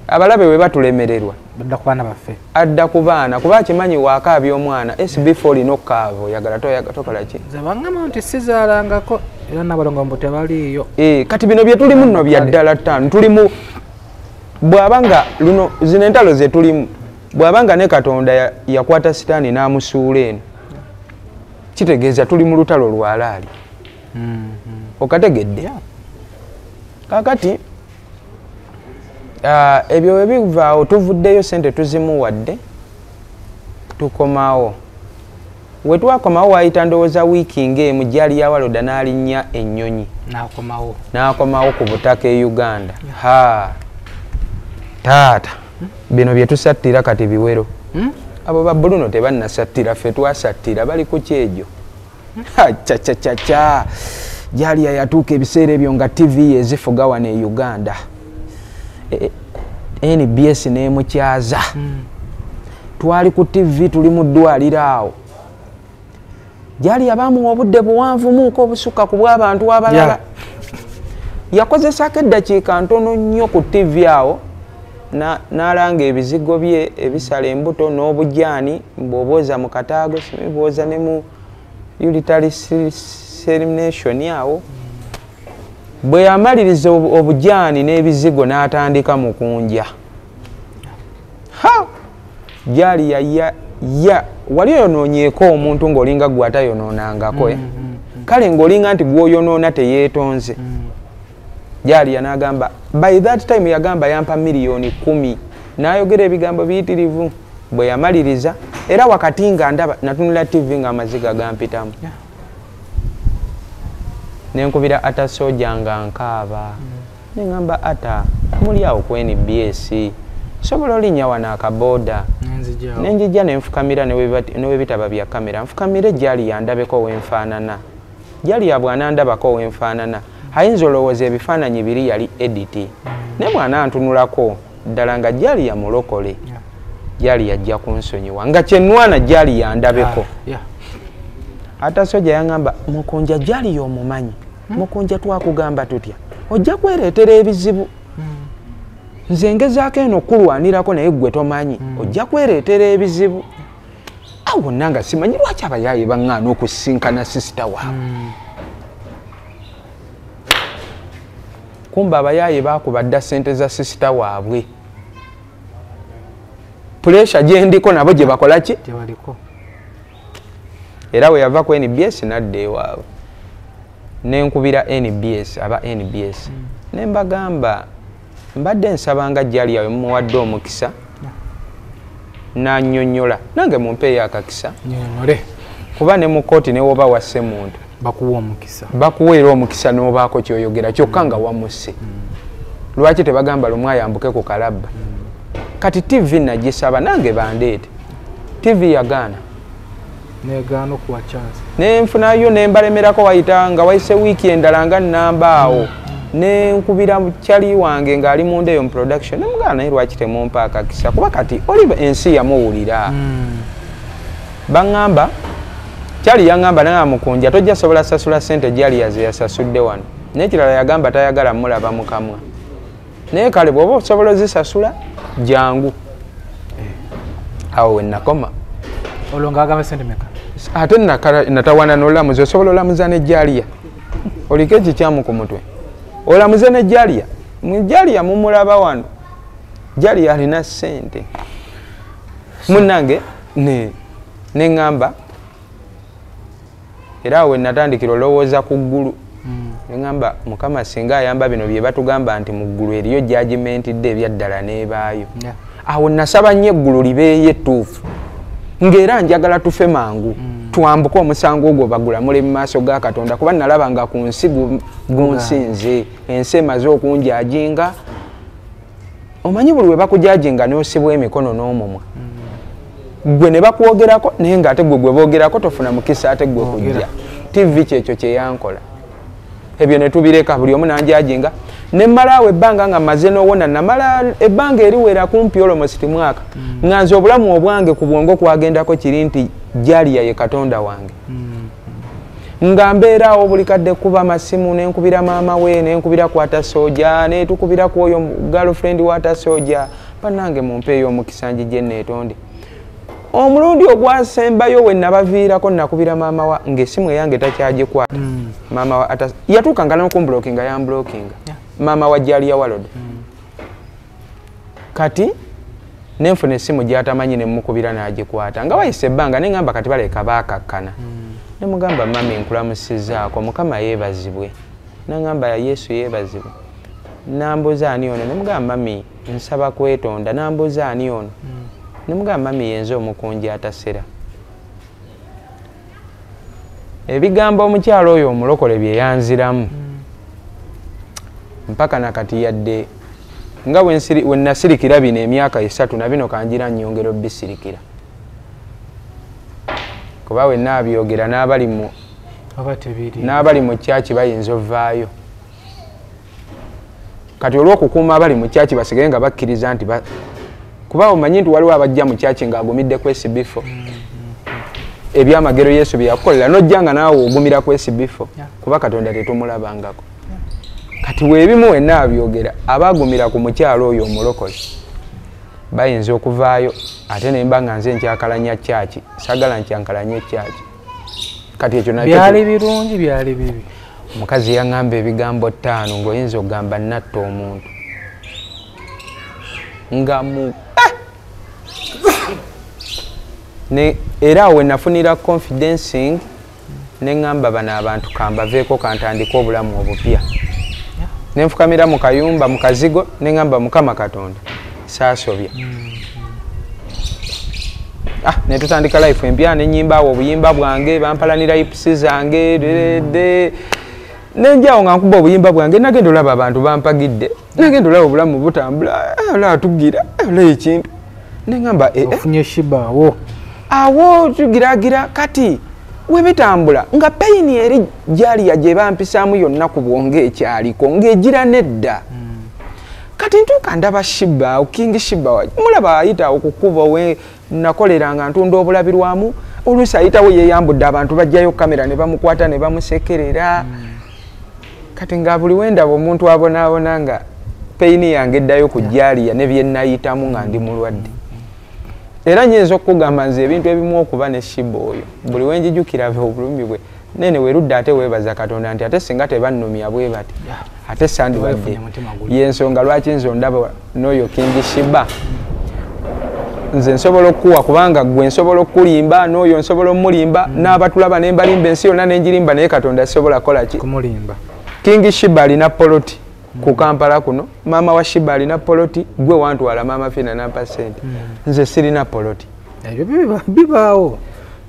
Abalabe we batulemererwa adda ku baana baffe, adda ku baana kuba akimanyi waakaabya omwana. SB4 olina okukaaba oyagala tokola ki? Nze bangamba nti sizaalangako era n'abalongo mbu tebaliiyo. Kati bino bye tulimu nno bya ddala ttaano tulimu bw'abanga luno zino entalo ze tulimu bw'abanga ne Katonda yakwata Sitaani n'amusuula eno kitegeeza tuli mu lutalo lwalaali. Okategedde? Kaakati ebyo bwe bivaawo tuvuddeyo sente tuzimuwadde tukomawo. We twakomawo waayita ndowooza wiiki ng'emu gyali yawaloda n'alinnya ennyonyi n'akomawo ku butaka e Uganda. Ha taata bino bye tusattira kati biwero. Abo ba Bruno tebannasattira ffe twasattira bali ku kyejo. Cha gyali yatuuka ebiseera ebyo nga TV ezifuga wano e Uganda. NBS n'emukyaza. Twali ku TV tuli mu ddwaliro awo. Gyali yabamuwa obudde buwanvumuuko obusukka ku bw'abantu abalala. Yakozesaako eddakiika ntono nnyo ku TV awo n'alanga ebizigo bye ebisala embuto n'obujaani bw'obwoza mu kataago bwoza ne mu urinary semination awo. Bwe yamaliriza obujaani n'ebizigo n'atandika Mukunja. Ha! Gyali ya wali oyonoonyeeko omuntu ng'olinga gwe atayonoonangako. Kale ng'olinga nti gw'oyonoona teyeetonze. Gyali n'agamba by that time yagamba yampa 10 million n'ayogera ebigambo biyitirivu. Bwe yamaliriza era wakati nga ndaba natunula TV ng'amaziga gampitamu. Nenkubira Ata Soja nga nkaaba. Nengamba Ata muli awo ku NBS sobola olinnya wano akaboda nenjijja nenfukamira newebitaba bya kamera nfukamire gyali yandabeko wenfaanana. Gyali yabwanandabako wenfaanana ayinza olowooza ebifaananyi biri yali edit naye bw'anantunulako ddala nga gyali yamulokole gyali yajja kunsonyiwa nga kyenwana gyali yandabeko. Ata Soja yangamba Mukunja gyali y'omumanyi. Mukunja twakugamba tutya ojja kwereetera ebizibu. Nze ngezaako eno okulwanirako naye ggwe tomanyi ojja kwereetera ebizibu. Awo nanga simanyi lwaki abayaaye baŋŋaana okusinkana sisita waabwe. Kumbe abayaaye baakuba dda ssente za sisita waabwe. Puresha gye ndiko nabo gye bakola ki? Era we yava ku NBS n'adda ewaabwe. Nenkubira NBS aba NBS ne mbagamba mbadde nsabanga gyali yawe mumuwadde omukisa n'annyonnyola nange mumpeeyo akakisa kuba ne mu kkooti ne woba wasse muntu bakuwa omukisa bakuwa era omukisa n'obaako ky'oyogera kyokka nga wamusse. Lwaki tebagamba lumu ayambuke ku kalabba? Kati TV nagisaba nange bandeete. TV yagaana negaana okuwa chance nenfunayo nembalemerako wayita nga wayise wiiki endala nga nnamba awo nenkubira kyali wange ng'ali munda eyo mu production nemugana naye lwaki temumpa akakisa kuba kati oli ensi yamuwulira. Baŋŋamba kyali yaŋŋamba naye Mukunja tojja sobola sasula ssente gyali yaze yasasudde wano n'ekirala yagamba tayagala mulaba mu kamwa naye kale bw'oba osobola ozisasula jangu. Awo we nakoma. Olwo ng'agamba ssente meka? Ate natawana n'olamuzi osobola olamuza ne Jaliya oliko ekikyamu ku mutwe olamuze ne Jaliya. Jaliya mumulaba wano Jaliya alina ssente munnange neŋŋamba era awo we natandikira olowooza ku ggulu neŋŋamba Mukama singa ayamba bino bye batugamba nti mu ggulu eriyo judgment dde ebyaddala n'ebaayo. Awo nasaba nnyo eggulu libeeyo ettuufu ng'era njagala tufe mangu twambuke omusango ogwo bagulamule mu maaso ga Katonda kuba nalaba nga ku nsi gunsinze ensi emaze okunjajinga. Omanyi buli we bakujajinga n'osibwa emikono n'omumwa gwe ne bakwogerako naye ng'ate gwe gwe boogerako tofuna mukisa ate gwe kujja. TV kyekyo kyeyankola. Ebyo ne tubireka buli omu nanjajinga nemmalaawo ebbanga nga mmaze n'owona, namala ebbanga eriwera kumpi almost mwaka nga nze obulamu obwange ku bwongo kwagendako kiri nti Jalia ye Katonda wange. Nga mbeeraawo buli kadde kuba masimu, nenkubira maama we, nenkubira ku Atasoja, netukubira ku oyo girlfriend wa Atasoja, bannange mumpeeyo omukisa njije neetonde. Omulundi ogwasembayo we nabaviirako nakubira maama wa ng'essimu eyange takyagikwata. Maama wa yatuuka nga n'okumbulokinga yambulokinga. Maama wa Jalia World. Kati nenfuna essimu gy'atamanyi ne mmukubira n'agikwata. Nga wayise ebbanga ne ŋŋamba kati baleka baakakkana. Ne mugamba mami nkulamusizzaako, Mukama yeebazibwe. N'aŋŋamba ya Yesu yeebazibwe. Nambuuza ani ono? Ne mugamba mami nsaba kwetonda. Nambuuza ani ono? Ne mugamba mami yenze omukunja atasera. Ebigambo omukyalo oyo omulokole bye yanziramu. Mpaka nakati yadde nga we nasirikira bino emyaka 3 na bino kanjira nnyongera obisirikira. Kuba we naabyogera n'abali mu kyaki bayinza ovaayo. Kati olw'okukuuma abali mu kyaki basigale nga bakkiriza nti kuba omanyi nti waliwo abajja mu kyaki ng'agumidde ku SB4. Ebyamagero Yesu bye yakukolera n'ojja nga naawe ogumira ku SB4 kuba Katonda tetumulabangako. Kati weebimu wenna abyogera abaagumira ku mukyalo oyo omulokole bayinza okuvaayo ate ne mba nga nze nkyakalanya kyaki, saagala nkyankalanye kyaki. Kati ekyo nakyo byali birungi byali bibi. Omukazi yaŋŋamba ebigambo 5 ng'oyinza okugamba natta omuntu. Nga mu ne era we nafunira confidencing ne ŋŋamba bano abantu kambaveeko kantandike obulamu obupya. Ne nfukamira mu kayumba mu kazigo ne ŋŋamba Mukama Katonda saasobya. Ne tutandika life empya ne nnyimba awo obuyimba bwange, bampalanira hips zange nenjawo nga nkuba obuyimba bwange, nagenda olaba abantu bampagidde, nagenda olaba obulamu butambula, olaba tugira olaba ekintu ne ŋŋamba ofunye Shiba awo awo tugiragira. Kati webitambula nga peyini eri Jalia gye bampisaamu yonna ku bwongo ekyaliko ng'egira nedda. Kati ntuuka ndaba Shiba, King Shiba mulaba ayita okukuba we nakoleranga ntunda obulabirwamu, oluusi ayitawo yeeyambudde abantu bajjayo kamera ne bamukwata ne bamusekerera. Kati nga buli wendaba omuntu abonaabona nga peyini yange eddayo ku Jalia ne bye nayitamu nga ndi mulwadde. Era nnyinza okukugamba nze ebintu ebimu okuba ne Shiba oyo buli we njijukira obulumi bwe nene werudda ate weebaza Katonda nti ate singa tebannumya bwe bati ate sandibadde. Y'ensonga lwaki nze ondaba n'oyo King Shiba nze nsobola okukuwa kubanga gwe nsobola okukulimba n'oyo nsobola omulimba n'abatulaba ne mbalimba ensi yonna ne ngirimba, naye Katonda sisobola kukola ki? Kumulimba. King Shiba alina poloti ku Kampala kuno, maama wa Shiba alina poloti, gwe wantwala maama Fina nampa ssente. Nze sirina poloti. Ebyo bibaawo.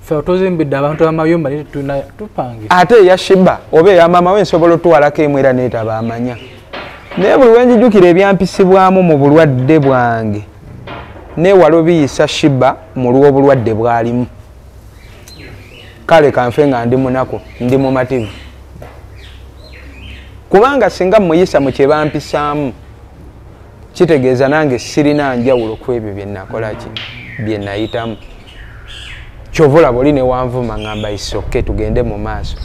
Ffe tuzimbidde abantu amayumba naye tupangisa. Ate eya Shiba oba eya maama we nsobola otwalako emu era neetaba amanya. Naye buli we njijukira ebyampisibwamu mu bulwadde bwange neewala obiyisa Shiba mu lw'obulwadde bw'alimu. Kale kanfe nga ndi munaku, ndi mumativu. Kubanga singa muyisa mu kye bampisaamu kitegeeza nange sirina njawulo ku ebyo bye nakola ki bye nayitamu. Kyova olaba oli ne wanvuma ngamba isoke tugende mu maaso.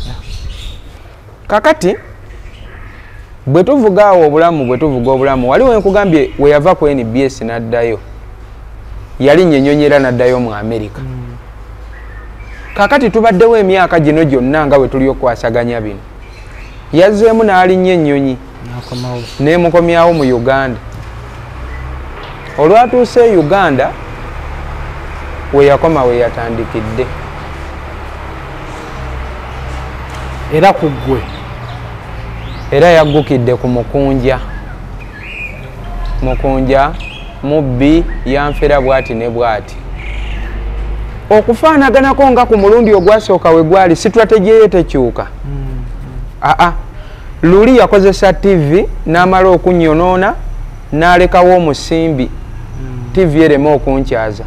Kakati bwe tuvuga awo obulamu, bwe tuvuga obulamu, waliwo nkugambye we yava ku NBS n'addayo, yalinnya ennyonyi era n'addayo mu Amerika. Kakati tubaddewo emyaka gino gyonna nga bwe tuli okwasaganya bino. Yazzeemu n'alinnya ennyonyi n'emukomyawo mu Uganda. Olwatuuse e Uganda we yakoma we yatandikidde. Era ku ggwe era yaggukidde ku mukunja. Mukunja mubbi yanfera bw'ati ne bw'ati. Okufaanaganako nga ku mulundi ogwasooka we gwali strategy ye tekyuka. Luli yakozesa TV n'amala okunyonoona n'alekawo omusimbi. TV ereme okunkyaza.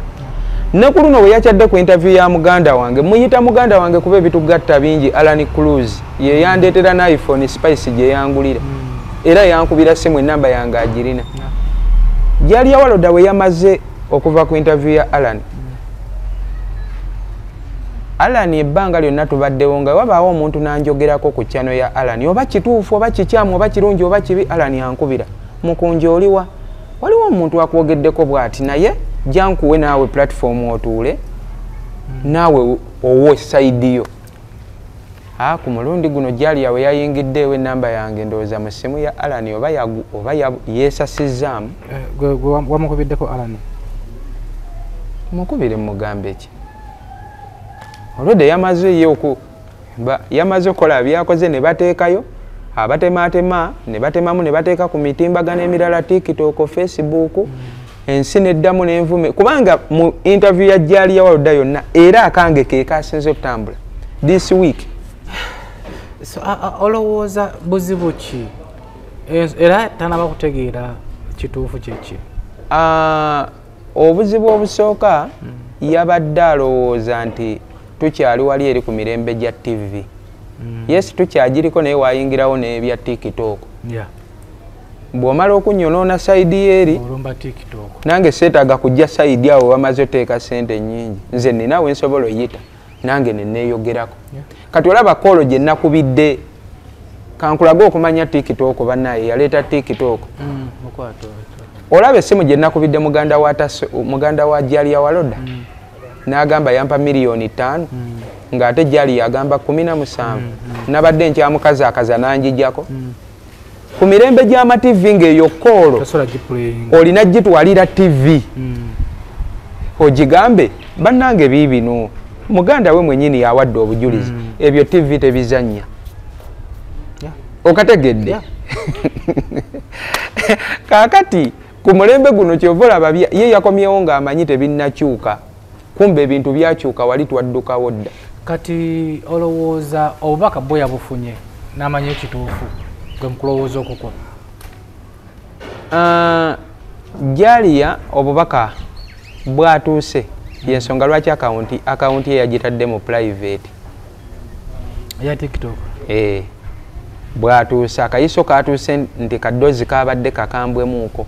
Ne ku luno we yakyadde ku interview ya muganda wange, muyita muganda wange kuba ebitugatta bingi, Alan Cruz ye yandeetera na iPhone Spice gye yangulira. Era yankubira simu enamba yange agirina. Jalia Waloda we yamaze okuva ku interview ya Alan. Alan ebbanga lyonna tubaddewo nga wabaawo omuntu n'anjogerako ku channel ya Alan, oba kituufu oba kikyamu oba kirungi oba kibi, Alan yankubira, mukunja oliwa, waliwo omuntu akwogeddeko bw'ati, naye jankuwe naawe platform otuule naawe owe side yo. Ku mulundi guno Jalia we yayingiddeewo ennamba yange ndowooza mu ssimu ya Alan oba yeesasizaamu. Wamukubiddeko Alan? Mukubire mugambe ki? Olwedde yamaze ye yamaze okukola byakoze ne bateekayo abatemaatema ne batemamu ne bateeka ku mitimbagano emirala, TikTok, Facebook, ensi neddamu n'envume, kubanga mu interview ya Jalia Waloda yonna era akange ke kasinze okutambula this week. So olowooza buzibu ki? Era tanaba kutegeera kituufu kyeki? Obuzibu obusooka yabadde alowooza nti tukyali wali eri ku mirembe gya TV. Yes, tukyagiriko naye wayingirawo n'ebya TikTok. Bw'omala okunyonoona sayidi eri, nange seetaaga kujja sayidi awo bamaze oteeka ssente nnyingi, nze nina we nsobola oyita nange ne neeyogerako. Kati olaba koolo gye nakubidde, kankulage okumanya TikTok bannaye yaleeta TikTok. Olaba essimu gye nakubidde muganda wa Jalia Waloda, n'agamba yampa miliyoni 5, ng'ate Jalia agamba 17. Nabadde nkyamukazaakaza n'anjijjako. Ku mirembe gy'ama TV ng'eyo koolo olina gitwalira TV ogigambe bannange biibino, muganda we mwennyini yawadde obujulizi, ebyo TV tebizannya. Okategedde? Kaakati ku mulembe guno kyova olaba ye yakomyewo ng'amanyi tebinnakyuka, kumbe ebintu byakyuka wali twaddukawo dda. Kati olowooza obubaka bwe yabufunye n'amanya ekituufu gwe mukulowooza okukwo? Jalia obubaka bwatuuse, yensonga lwaki akawunti ye yagitadde mu private ya TikTok. Bwatuuse akayiso katuuse nti kadozi kabadde kakambwemuuko.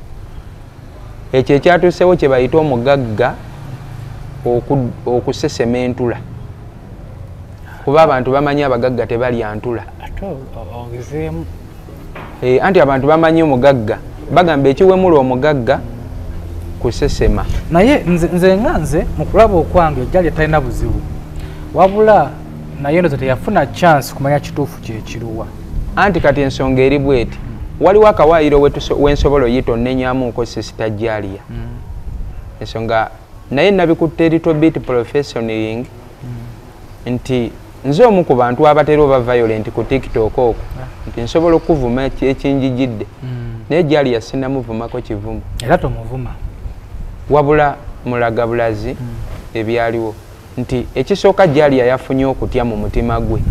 Ekyo ekyatuusewo kye bayita omugagga okusesema entula, kuba abantu bamanyi abagagga tebalya ntula. Anti abantu bamanyi omugagga, bagamba ekiwemula omugagga kusesema. Naye nze nga nze mu kulaba okwange Jalia talina buzibu, wabula naye ndoza teyafuna chance kumanya kituufu kyekiruwa. Anti kati ensonga eri bweti, waliwo akawaayiro wensobola oyita onnenyamuuko Sister Jalia. Ensonga naye nabikutte little bit professionaling nti nze omu ku bantu abatera oba violent ku TikTok okwo, nti nsobola okuvuma ekinjijidde, naye Jalia sinnamuvumako kivumo. Era tomuvuma, wabula mulaga bulazi ebyaliwo nti ekisooka Jalia yafunye okutya mu mutima gwe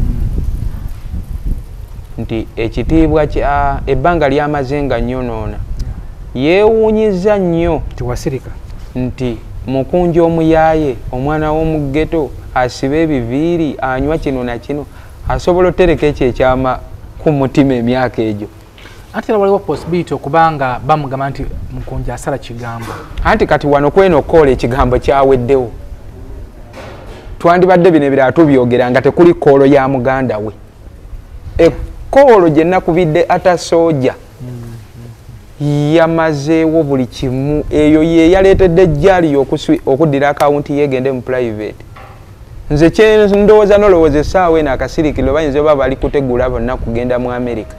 nti ekitiibwa kya ebbanga lyamaze nga nnyonoona, yeewuunyiza nnyo tiwasirika nti mukunja omuyaaye omwana w'omugeto asiba ebiviiri anywa kino na kino asobola otereka ekyo ekyama ku mutima emyaka egyo. Ate era waliwo possibility okubanga bamugamba nti mukunja asala kigambo. Anti kati wano kweno okkola ekigambo kyaweddewo, twandibadde bino ebirala tubyogera nga tekuli koolo ya muganda we. Ekoolo gye nakubidde atasooja yamazeewo buli kimu, eyo ye yaleetedde Jalia okuddira akawunti ye egende mu private. Nze kye ndowooza n'olowooza essaawa eno akasirikiro bayinza oba bali kutegula bonna kugenda mu Amerika.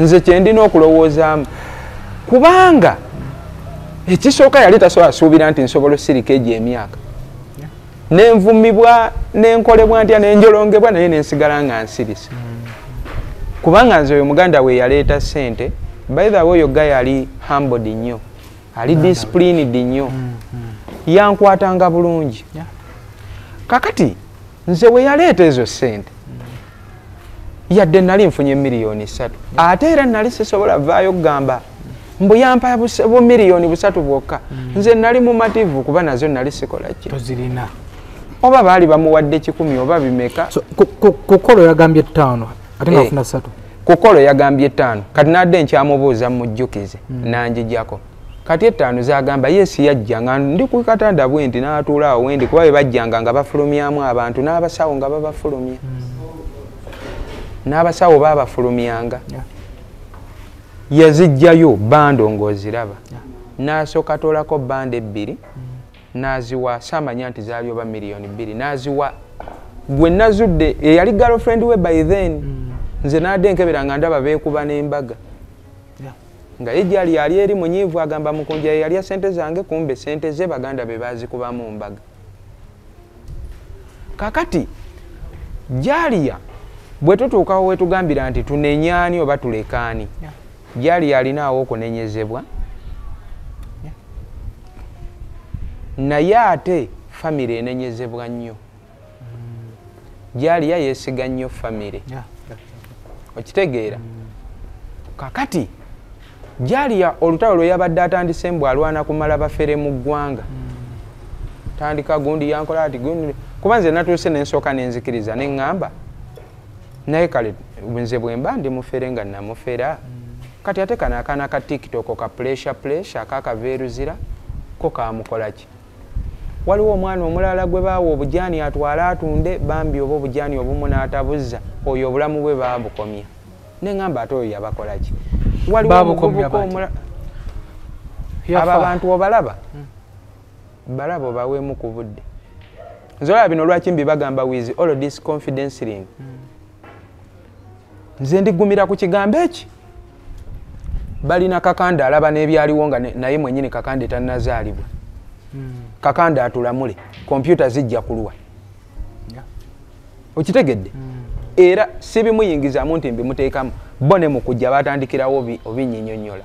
Nze kye ndina okulowoozaamu, kubanga ekisooka yali tasobola asuubira nti nsobola osirika egyo emyaka, nenvumibwa nenkolebwa ntya nenjolongebwa naye nensigala nga nsirise. Kubanga nze oyo muganda we yaleeta ssente, by the way oyo guy ali humbled nnyo, ali disciplined nnyo, yankwatanga bulungi. Kakati nze we yaleeta ezo ssente, yadde nali nfunye miliyoni 3, ate era nali sisobola vaayo kugamba Mbu yampa bumiliyoni 3 bwokka. Nze nali mumativu kuba nazo nali sikola ki. Tozirina. Oba baali bamuwadde 10 oba bimeka. So, kukolo yagambye 5 ate ng'afuna 3. Kukolo yagambye 5. Kati nadde nkyamubuuza mujjukize nanjijjako. Kati 5 zagamba yesi yajja nga ndi ku katanda bwe nti n'atuula awo wendi kuba bwe bajjanga nga bafulumyamu abantu n'abasawo nga babafulumya. N'abasawo baabafulumyanga. Yazijjayo bando ng'oziraba. N'asooka toolako bando 2 n'aziwa saamanya nti zaali oba miliyoni 2 n'aziwa gwe nazudde eyali girlfriend we by then. Nze nadde nkebera nga ndaba beekuba n'embaga. Nga ye gyali yali eri munyiivu agamba Mukunja ye yalya ssente zange kumbe ssente ze baganda be baazikubamu mbaga. Kakati Jalia bwe tutuukawo we tugambira nti tunenyaani oba tulekaani. Jalia alinaawo okunenyezebwa. Naye ate famire enenyezebwa nnyo. Jalia yeesiga nnyo famire. Okitegeera? Kakati Jalia olutalo lwe yabadde atandise mbu alwana kumala bafere mu ggwanga. Tandika gundi yankola ati gundi kuba nze natuuse ne nsooka ne nzikiriza ne ŋŋamba naye kale nze bwe mba ndi mufere nga namufera. Kati ate kano akaana ka TikTok ka pressure akakaveeruzira ko kamukola ki? Waliwo omwana omulala gwe baawa obujaani atwale atunde bambi oba obujaani obumu n'atabuzza oyo obulamu bwe baabukomya. Ne ŋŋamba ate oyo yabakola ki? Waliwo omuvubuka omulala abo abantu obalaba balaba obaweemu ku budde. Nze olaba bino lwaki mbibagamba with all this confidence ring. Nze ndigumira ku kigambo eki. Balina Kakande alaba n'ebyaliwo nga naye mwennyini Kakande tannazaalibwa. Kakande atulamule, kompyuta zijja kulwa. Okitegedde? Era sibimuyingizaamu nti mbimuteekamu bo ne mu kujja batandikirawo obinyinyonnyola.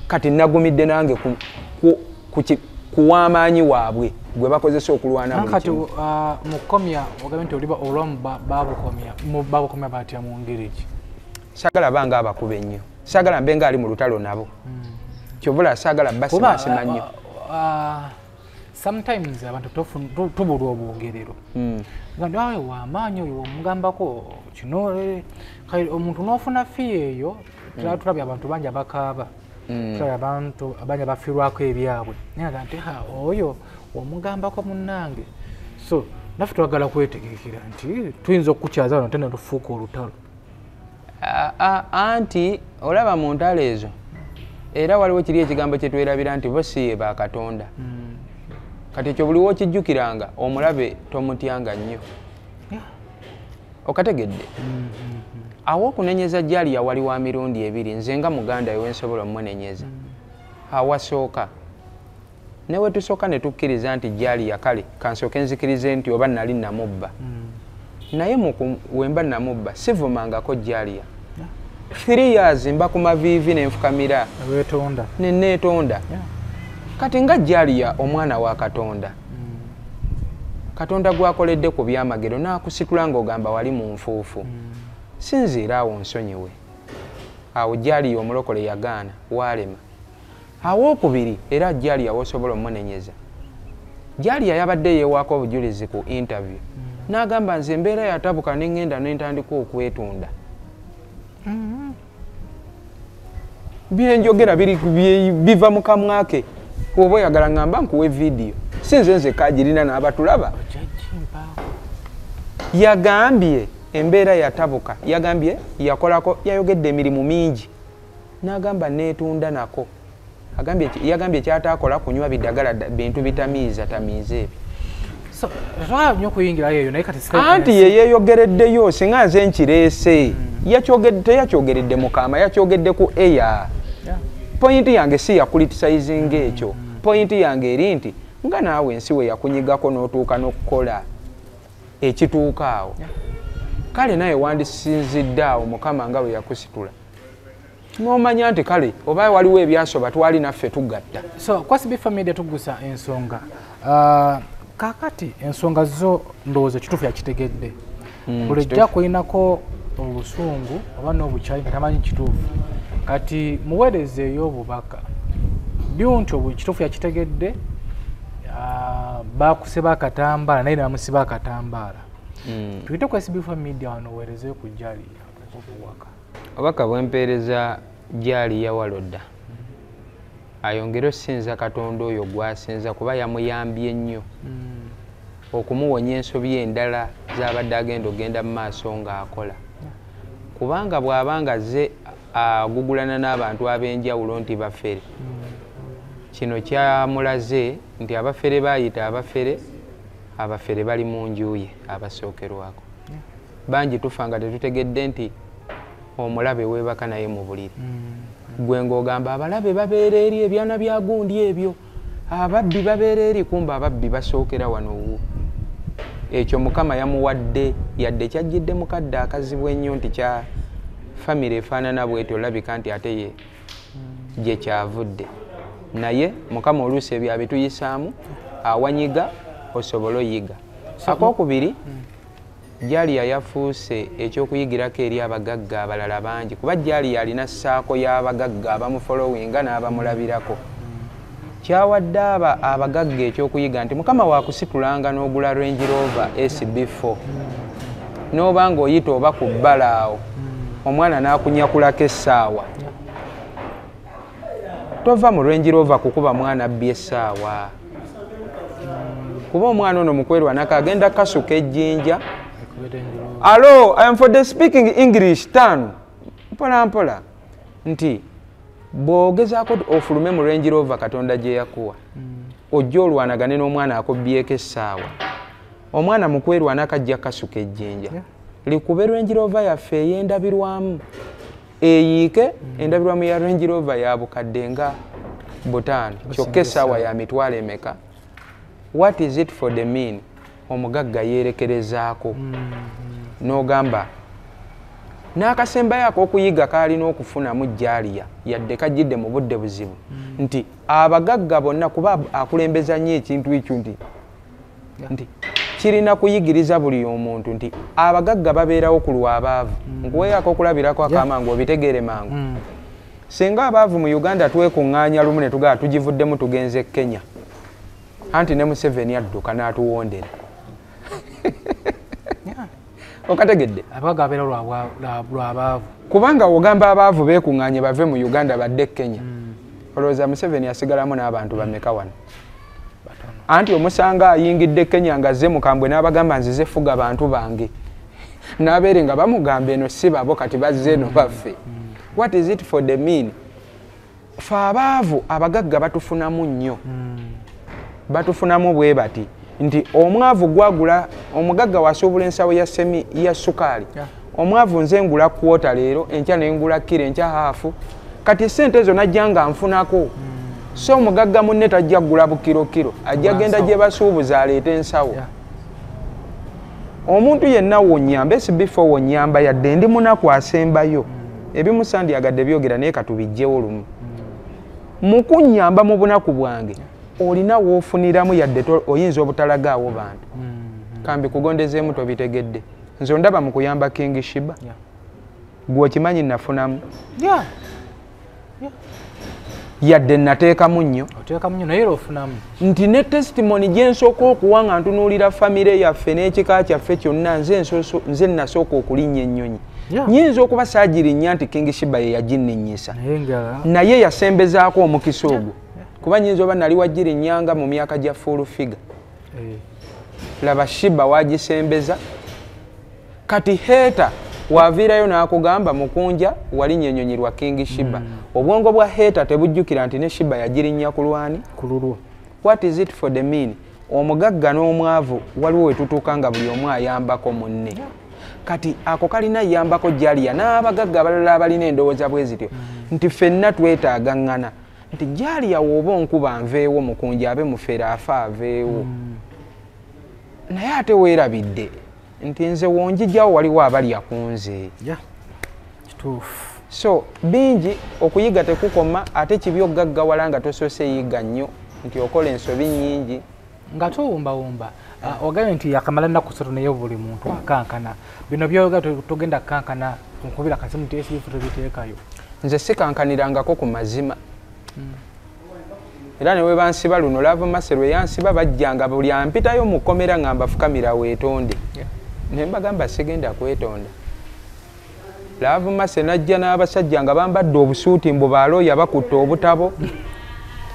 Kati nagumidde nange ku w'amaanyi waabwe gwe bakozesa okulwana buli Kati kimu. Mukomya ogambe nti oliba olwamu babukomya batya mu ngeri ki? Saagala banga abakuba ennyo. Saagala mbe nga ali mu lutalo nabo. Kyovula saagala basimasima nnyo. Sometimes abantu tubulwa obwongerero. Nga ndi awe w'amaanyi oyo omugambako kino kale omuntu n'ofuna fee eyo tulabye abantu bangi abakaaba. Tulabye abantu bangi abafiirwako ebyabwe. Naye nga nti ha oyo omugambako munnange. So naffe twagala kwetegekera nti tuyinza okukukyaza wano ate ne tufuuka olutalo. Anti olaba mu ntalo ezo era waliwo kiri ekigambo kye twerabira nti bo si ye bakatonda. Kati ekyo buli w'okijjukiranga omulabe tomutyanga nnyo. Okategedde? Awo okunenyeza Jalia wali wa mirundi 2 nze nga muganda we nsobola omunenyeza. Awasooka ne we tusooka ne tukkiriza nti Jalia kale kansooke nzikirize nti oba nali namubba. Naye wemba namubba sivumangako Jalia. 3 years mba ku maviivi ne nfukamira. Ne neetonda. Kati nga Jalia omwana wa Katonda. Katonda gwakoledde ku byamagero n'akusitula ng'ogamba wali mu nfuufu. Sinziira awo nsonyiwe. Awo Jalia omulokole yagaana waalema. Awookubiri era Jalia w'osobola omunenyeza. Jalia yabadde yeewaako obujulizi ku interview. N'agamba nze embeera yatabuka ne ŋŋenda ne ntandika okwetunda. Byenjogera biva mu kamwa ke. Oba oyagala ŋŋamba nkuwe vidiyo. Si nze nzekka agirina n'abatulaba. Yagambye embeera yatabuka. Yagambye yakolako yayogedde emirimu mingi. N'agamba neetunda nako. Yagambye kyataakola kunywa bidagala bintu bitamiiza tamiiza ebyo. Anti ye yeeyogereddeyo singa nze nkireese. Teyakyogeredde mu kaama yakyogedde ku air. Pointi yange si ya criticizinga ekyo. Pointi yange eri nti nga naawe ensi we yakunyigako n'otuuka n'okukola ekituuka awo. Kale naye wandisinzidde awo Mukama nga bwe yakusitula. N'omanya nti kale oba waliwo ebyasoba twali naffe tugatta. So kwasibi family tugusa ensonga. Kakati ensonga zo ndowooza kituufu yakitegedde. Bulijjo akulinako olusungu oba n'obukyayi nga tamanyi kituufu. Kati muweerezeeyo obubaka byonti obwo ekituufu yakitegedde, bakusiba akatambaala naye nebamusiba akatambaala. Tuyite ku SB4 Media wano oweerezeeyo ku Jalia obubaka. Obubaka bwempeereza Jalia Walodda, ayongere osinza Katonda oyo gwasinza kuba yamuyambye nnyo okumuwonya ensobi endala z'abadde agenda ogenda mu maaso ng'akola. Kubanga bw'abanga azze agugulana n'abantu ab'enjawulo nti bafere, kino kyamulaze nti abafere baayita abafere, abafere bali mu nju ye abasookerwako. Bangi tufa nga tetutegedde nti omulabe weebaka naye mu buliri. Gwe ng'ogamba abalabe babeera eri, ebyana bya gundi ebyo, ababbi babeera eri, kumba ababbi basookera wano wo. Ekyo Mukama yamuwadde, yadde kyajjidde mukadde akazibu ennyo nti kya famire efaanana bwetyo olabika nti ate ye gye kyavudde. Naye Mukama oluusi ebyo abituyisaamu, awanyiga osobole oyiga. Akookubiri, Jalia yafuuse ekyokuyigirako eri abagagga abalala bangi, kuba Jalia alina ssaako y'abagagga abamufolowinga n'abamulabirako. Kyawadde aba abagagga ekyokuyiga nti Mukama wakusitulanga n'ogula Range Rover SB4 n'oba ng'oyita oba ku bbala awo omwana n'akunyakulako essaawa. Tova mu Range Rover kukuba mwana abbi essaawa, kuba omwana ono mukwerwanako agenda kasuka ejjinja. Allo, I am for the speaking English tano mpola mpola nti bw'ogezaako ofulume mu Range Rover Katonda gye yakuwa, ojja olwanagane n'omwana akobbyeko essaawa. Omwana mukwerwanako ajja kasuka ejjinja, likube Range Rover yaffe ey'endabirwamu eyiike. Endabirwamu ya Range Rover ya bukadde nga 5, kyokka essaawa ya mitwalo emeka? What is it for the mean? Omugagga yeerekerezaako n'ogamba n'akasembayo ak'okuyiga k'alina okufunamu Jalia, yadde kajjidde mu budde buzibu, nti abagagga bonna kuba akulembeza nnyo ekintu ekyo nti kirina kuyigiriza buli omuntu nti abagagga babeerawo ku lw'abaavu. Nkuweeyo ak'okulabirako akamangu obitegeere mangu. Singa abaavu mu Uganda twekuŋŋaanya lumu ne tugaba tugivuddemu tugenze Kenya, anti ne Museveni adduka n'atuwondera. Okategedde? Abagagga babeerawo lw'abaavu. Kubanga ogamba abaavu beekuŋŋaanye bave mu Uganda badde Kenya, olowooza Museveni asigalamu n'abantu bameka wano? Anti omusanga ayingidde Kenya ng'azze mukambwe n'abagamba nzize fuga bantu bange, n'abeere nga bamugamba eno si babo kati bazze eno baffe. What is it for the mean? Fe abaavu abagagga batufunamu nnyo, batufunamu bwe bati nti omwavu gwagula, omugagga wasuubula ensawo ya semi ya sukaali, omwavu nze ngula kwota leero, enkya ne ngula kiro, enkya haafu, kati essente ezo najja nga nfunako. So omugagga munne tajja kugula bukirokiro, ajja genda gye basuubuza aleete ensawo. Omuntu yenna wonnyamba, SB4 wonnyamba, yadde ndi munaku asembayo, ebimu sandyagadde byogera naye katubiggyewo lumu. Mu kunnyamba mu bunaku bwange olina w'ofuniramu, yadde oyinza obutalagaawo bantu. Kambi kugondezeemu tobitegedde. Nze ondaba mu kuyamba King Shiba, gwe okimanyi nafunamu, yadde nateekamu nnyo nti ne testimony gye nsooka okuwa nga ntunuulira famire yaffe n'ekika kyaffe kyonna, nze nasooka okulinnya ennyonyi. Nyinza okuba saagirinnya nti King Shiba ye yaginninnyisa, naye yasembezaako omukisa ogwo, kuba nyinza oba nali wagirinnyanga mu myaka gya full figure. Laba Shiba wagisembeza. Kati Heta waviirayo n'akugamba mukunja walinnya ennyonyi lwa King Shiba. Obwongo bwa Heta tebujjukira nti ne Shiba yagirinnya ku lwani? Ku lulwo. What is it for the mean? Omugagga n'omwavu waliwo we tutuuka nga buli omu ayambako munne. Kati ako kalina yambako Jalia n'abagagga abalala abalina endowooza bwe zityo nti ffenna twetaagaŋŋana, nti Jalia w'oba onkuba nveewo, mukunja abe mufere afa aveewo. Naye ate weerabidde nti nze wonjijjawo waliwo abalya ku nze. Kituufu. So bingi okuyiga tekukoma, ate kibi ogaggawala nga tosoose yiga nnyo nti okola ensobi nnyingi nga towumbawumba. Ogambye nti yakamala ennaku 3 naye buli muntu akankana. Bino by'oyoga togenda kukankana nkubira kasimu nti SB4 tobiteekayo. Nze sikankanirangako ku mazima. Era ne we bansiba luno Love Mercy lwe yansiba bajjanga buli ampitayo mu kkomera nga mbafukamira weetonde. Ne mbagamba sigenda kwetonda. Love Mercy najja n'abasajja nga bambadde obusuuti mbu baalooya bakutte obutabo.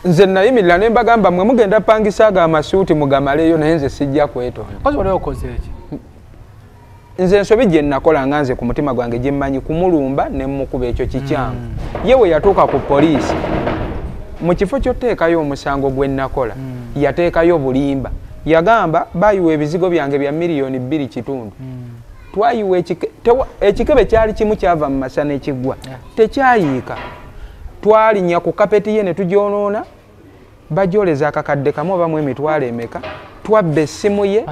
Nze nayimirira ne mbagamba mmwe mugenda pangisaago amasuuti mugamaleyo naye nze sijja kwetonda. Kozi wali okoze ki? Nze ensobi gye nakola nga nze ku mutima gwange gye mmanyi kumulumba ne mmukuba ekyo kikyamu. Ye we yatuuka ku poliisi mu kifo ky'oteekayo omusango gwe nakola yateekayo bulimba. Yagamba bayiwa ebizigo byange bya 2.2 million. Twayiwa ekikebe kyali kimu kyava mu masana ekigwa tekyayiika. Twalinnya ku kapeti ye ne tugyonoona, bajoleza akakadde kamu obamu emitwalo emeka. Twabba essimu ye,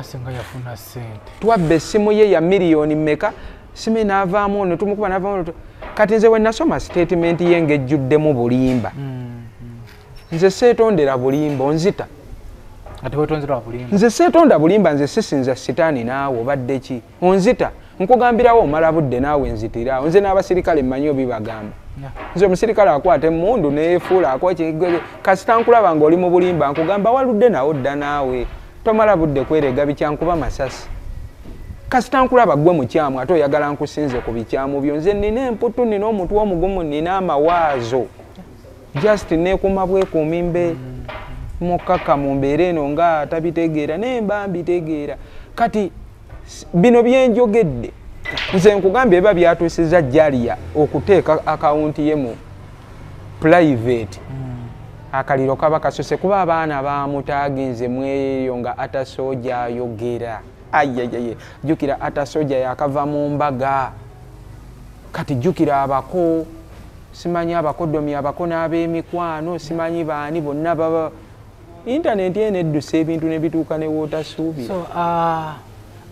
twabba essimu ye ya miliyoni mmeka, simu n'avaamu ne tumukuba n'avaamu. Kati nze we nasoma sitatimenti ye ng'ejjuddemu bulimba. Nze seetondera bulimba, onzita. Nze seetonda bulimba, nze sisinza sitaani naawe obadde ki? Onzita, nkugambirawo omala budde naawe nzitiraawo. Nze n'abasirikale mmanyi obibagamba. Nze omusirikale akwata emmundu neefuula kasita nkulaba ng'oli mu bulimba nkugamba waludde nawo dda naawe. Tomala budde kwerega bikyankuba masasi. Kasita nkulaba gwe mukyamu ate oyagala nkusinze ku bikyamu byo. Nze nnina emputu, nnina omutwe omugumu, nnina amawaazo. Just neekuuma bwekuumi mbe mukaka mu mbeera eno nga tabitegeera naye mba mbitegeera. Kati bino byenjogedde nze nkugambye biba byatuusizza Jalia okuteeka akawunti ye mu private. Akaliro kaba kasose kuba abaana bamutaaginze mweyo nga Atasoja ayogera. Ayeyeeye, jjukira Atasoja yakava mu mbaga. Kati jjukira abako, simanyi abakodomi, abako n'ab'emikwano, simanyi baani bonna baba. Intaneti eno eddusa ebintu ne bituuka ne w'otasuubira. So,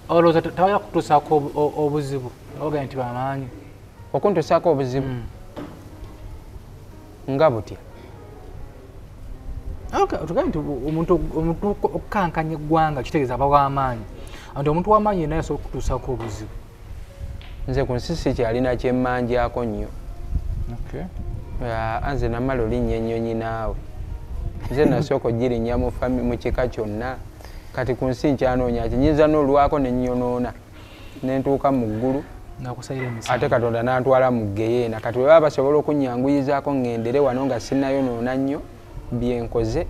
olowooza tewali kutuusaako obuzibu ogaye nti bamaanyi? Okuntuusaako obuzibu? Nga butya? Tugambe nti omuntu okukankanya eggwanga kitegeeza aba w'amaanyi. Nti omuntu w'amaanyi yenna yasobola okutuusaako obuzibu. Nze ku nsi sikyalina kye mmangyako nnyo. Nze namala olinnya ennyonyi naawe. Nze nasooka ogirinnya mu kika kyonna. Kati ku nsi nkyanoonya ki? Nnyinza n'olwako ne nnyonoona ne ntuuka mu ggulu ate Katonda n'antwala mu ggeyeena. Kati bwe baba basobola okunnyanguyizaako ŋŋendere wano nga sinnayonoona nnyo bye nkoze.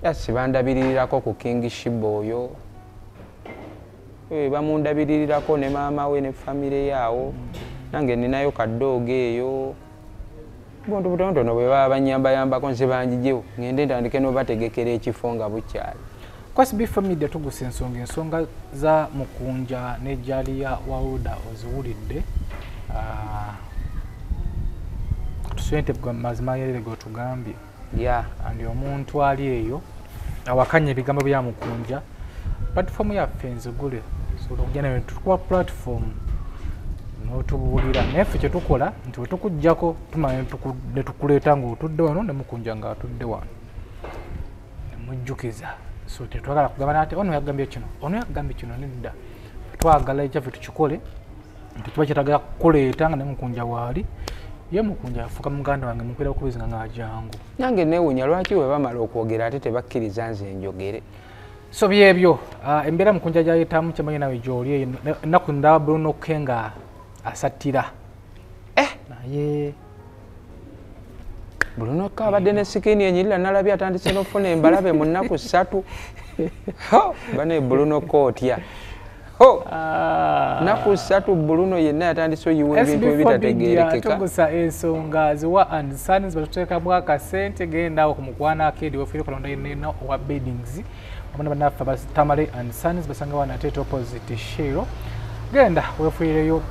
Yasi bandabirirako ku King Shiba oyo. Bamundabiririrako ne maama we ne famire yaawo. Nange nninayo kaddoogo eyo. Buntu butonotono bwe baba bannyambayambako nze bangiggyewo ŋŋende ntandike n'obategekera ekifo nga bukyali. Kwasi Media tugusa ensonga za Mukunja ne Jalia Wawuda oziwulidde. Tusente mazima yerere gotugambye. Andi omuntu ali eyo awakanya ebigambo bya Mukunja. Platform yaffe nzigule. So okujja nawe tukuwa platform n'otubuulira. Naye ffe kye tukola nti bwe tukuggyako tumala ne tukuleeta ng'otudde wano ne Mukunja ng'atudde wano. Ne mujjukiza. So tetwagala kugamba ate ono yagambye kino, ono yagambye kino nedda. Twagala ekyaffe tukikole nti tuba kyetagala kukuleeta nga ne Mukunja waali. Ye Mukunja afuuka muganda wange mukwera okubizinga nga jangu. Nange neewuunya lwaki bwe bamala okwogera ate tebakkiriza nze njogere. So byebyo embeera Mukunja gy'ayitamu kyemanyi nawe gy'oli eyo ennaku ndaba Bruno K nga asattira. Naye Bruno K abadde ne sikini enyirira nalabye atandise n'okufuna embalabe mu nnaku 3. Bane Bruno K otya? Nnaku 3 Bruno yenna yatandise oyiwa ebintu ebitategeerekeka. Tugusa ensonga Ziwa and Sons batuteekamu akasente genda awo ku Mukwano Arcade wefiire kalonda yenna owa beddings. Abana bannaffe aba Tamale and Sons basanga wano ate opposite Shell. Genda weefuireyo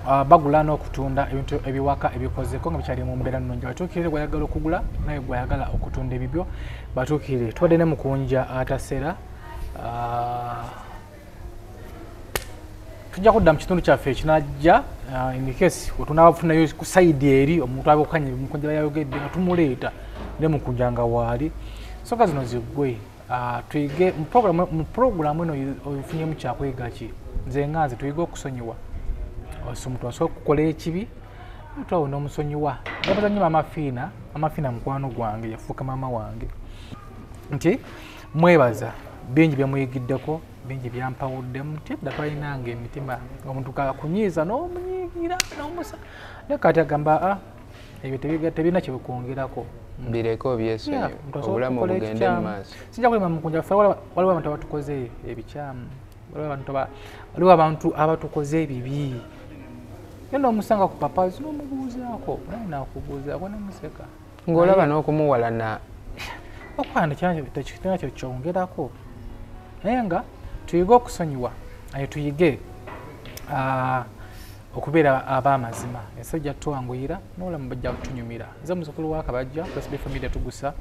bagula n'okutunda ebintu ebiwaka ebikozeko nga bikyali mu mbeera nnungi. Batuukirire gw'ayagala okugula naye gw'ayagala okutunda ebibyo batuukirire. Tubadde ne Mukunja Atasera. Tujja kudda mu kitundu kyaffe ekinajja in case wetunaafunayo ku sayidi eri omuntu abokanye Mukunja yayogedde nga tumuleeta ne Mukunja nga waali. Ensonga zino ziggwe. Tuyige mu programu eno ofunyemu kyakuyiga ki? Nze nga nze tuyige okusonyiwa. Omuntu asobola okukola ekibi Twawo n'omusonyiwa. Ndabaza nnyo Maama Fiina, Maama Fiina mukwano gwange, yafuuka maama wange. Nti mwebaza bingi byemuyigiddeko, bingi byampawuddemu, nti edda twalinanga emitima omuntu kakunyiiza n'omunyiigira n'omusa, naye kati agamba ebyo tebirina kye bikwongerako. Bireke obyesonyiwe, obulamu bugende mu maaso. Sijja kulima mukunja, ffe waliwo abantu abatukoze ebikyamu, waliwo abantu abatukoze ebibi. Ye n'omusanga ku papazi n'omubuuzaako, naye n'akubuuzaako n'omuseka. Ng'olaba n'okumuwalana. Okwanda tekirina kye kyongerako. Naye nga tuyige okusonyiwa, aye tuyige okubeera ab'amazima. Ensi ejja tutwanguyira n'obulamu bujja kutunyumira. Nze muzzukulu wa Kabajja, SB Family tugusa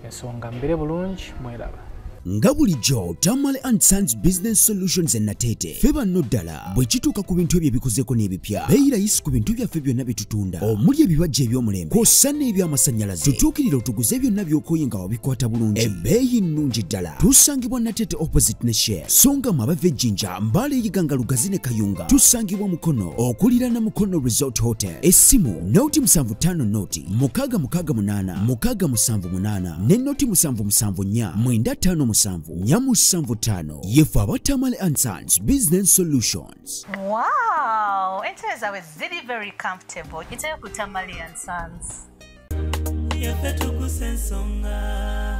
ensonga mbeere bulungi mweraba. Nga bulijjo Tamale and Sons Business Solutions e Nateete ffe banno ddala bwe kituuka ku bintu ebyo ebikozeeko n'ebipya, beeyi layisi ku bintu byaffe byonna bye tutunda omuli ebibajja eby'omulembe kw'ossa n'ebyamasannyalaze. Tutuukirire otuguze byonna by'okooye nga wabikwata bulungi, ebbeeyi nnungi ddala. Tusangibwa Nateete opposite ne Shell, so nga mwe abava e Jjinja, Mbale, Iganga, Lugazi ne Kayunga. Tusangibwa Mukono okuliraana Mukono Resort Hotel. Essimu noti 75 noti 668 678 ne noti 774 957 475. Yefe aba Tamale and Sons Business Solutions. Wow, entebe zaabwe ziri very comfortable. Yitayo ku Tamale and Sons. Yaffe tugusa ensonga.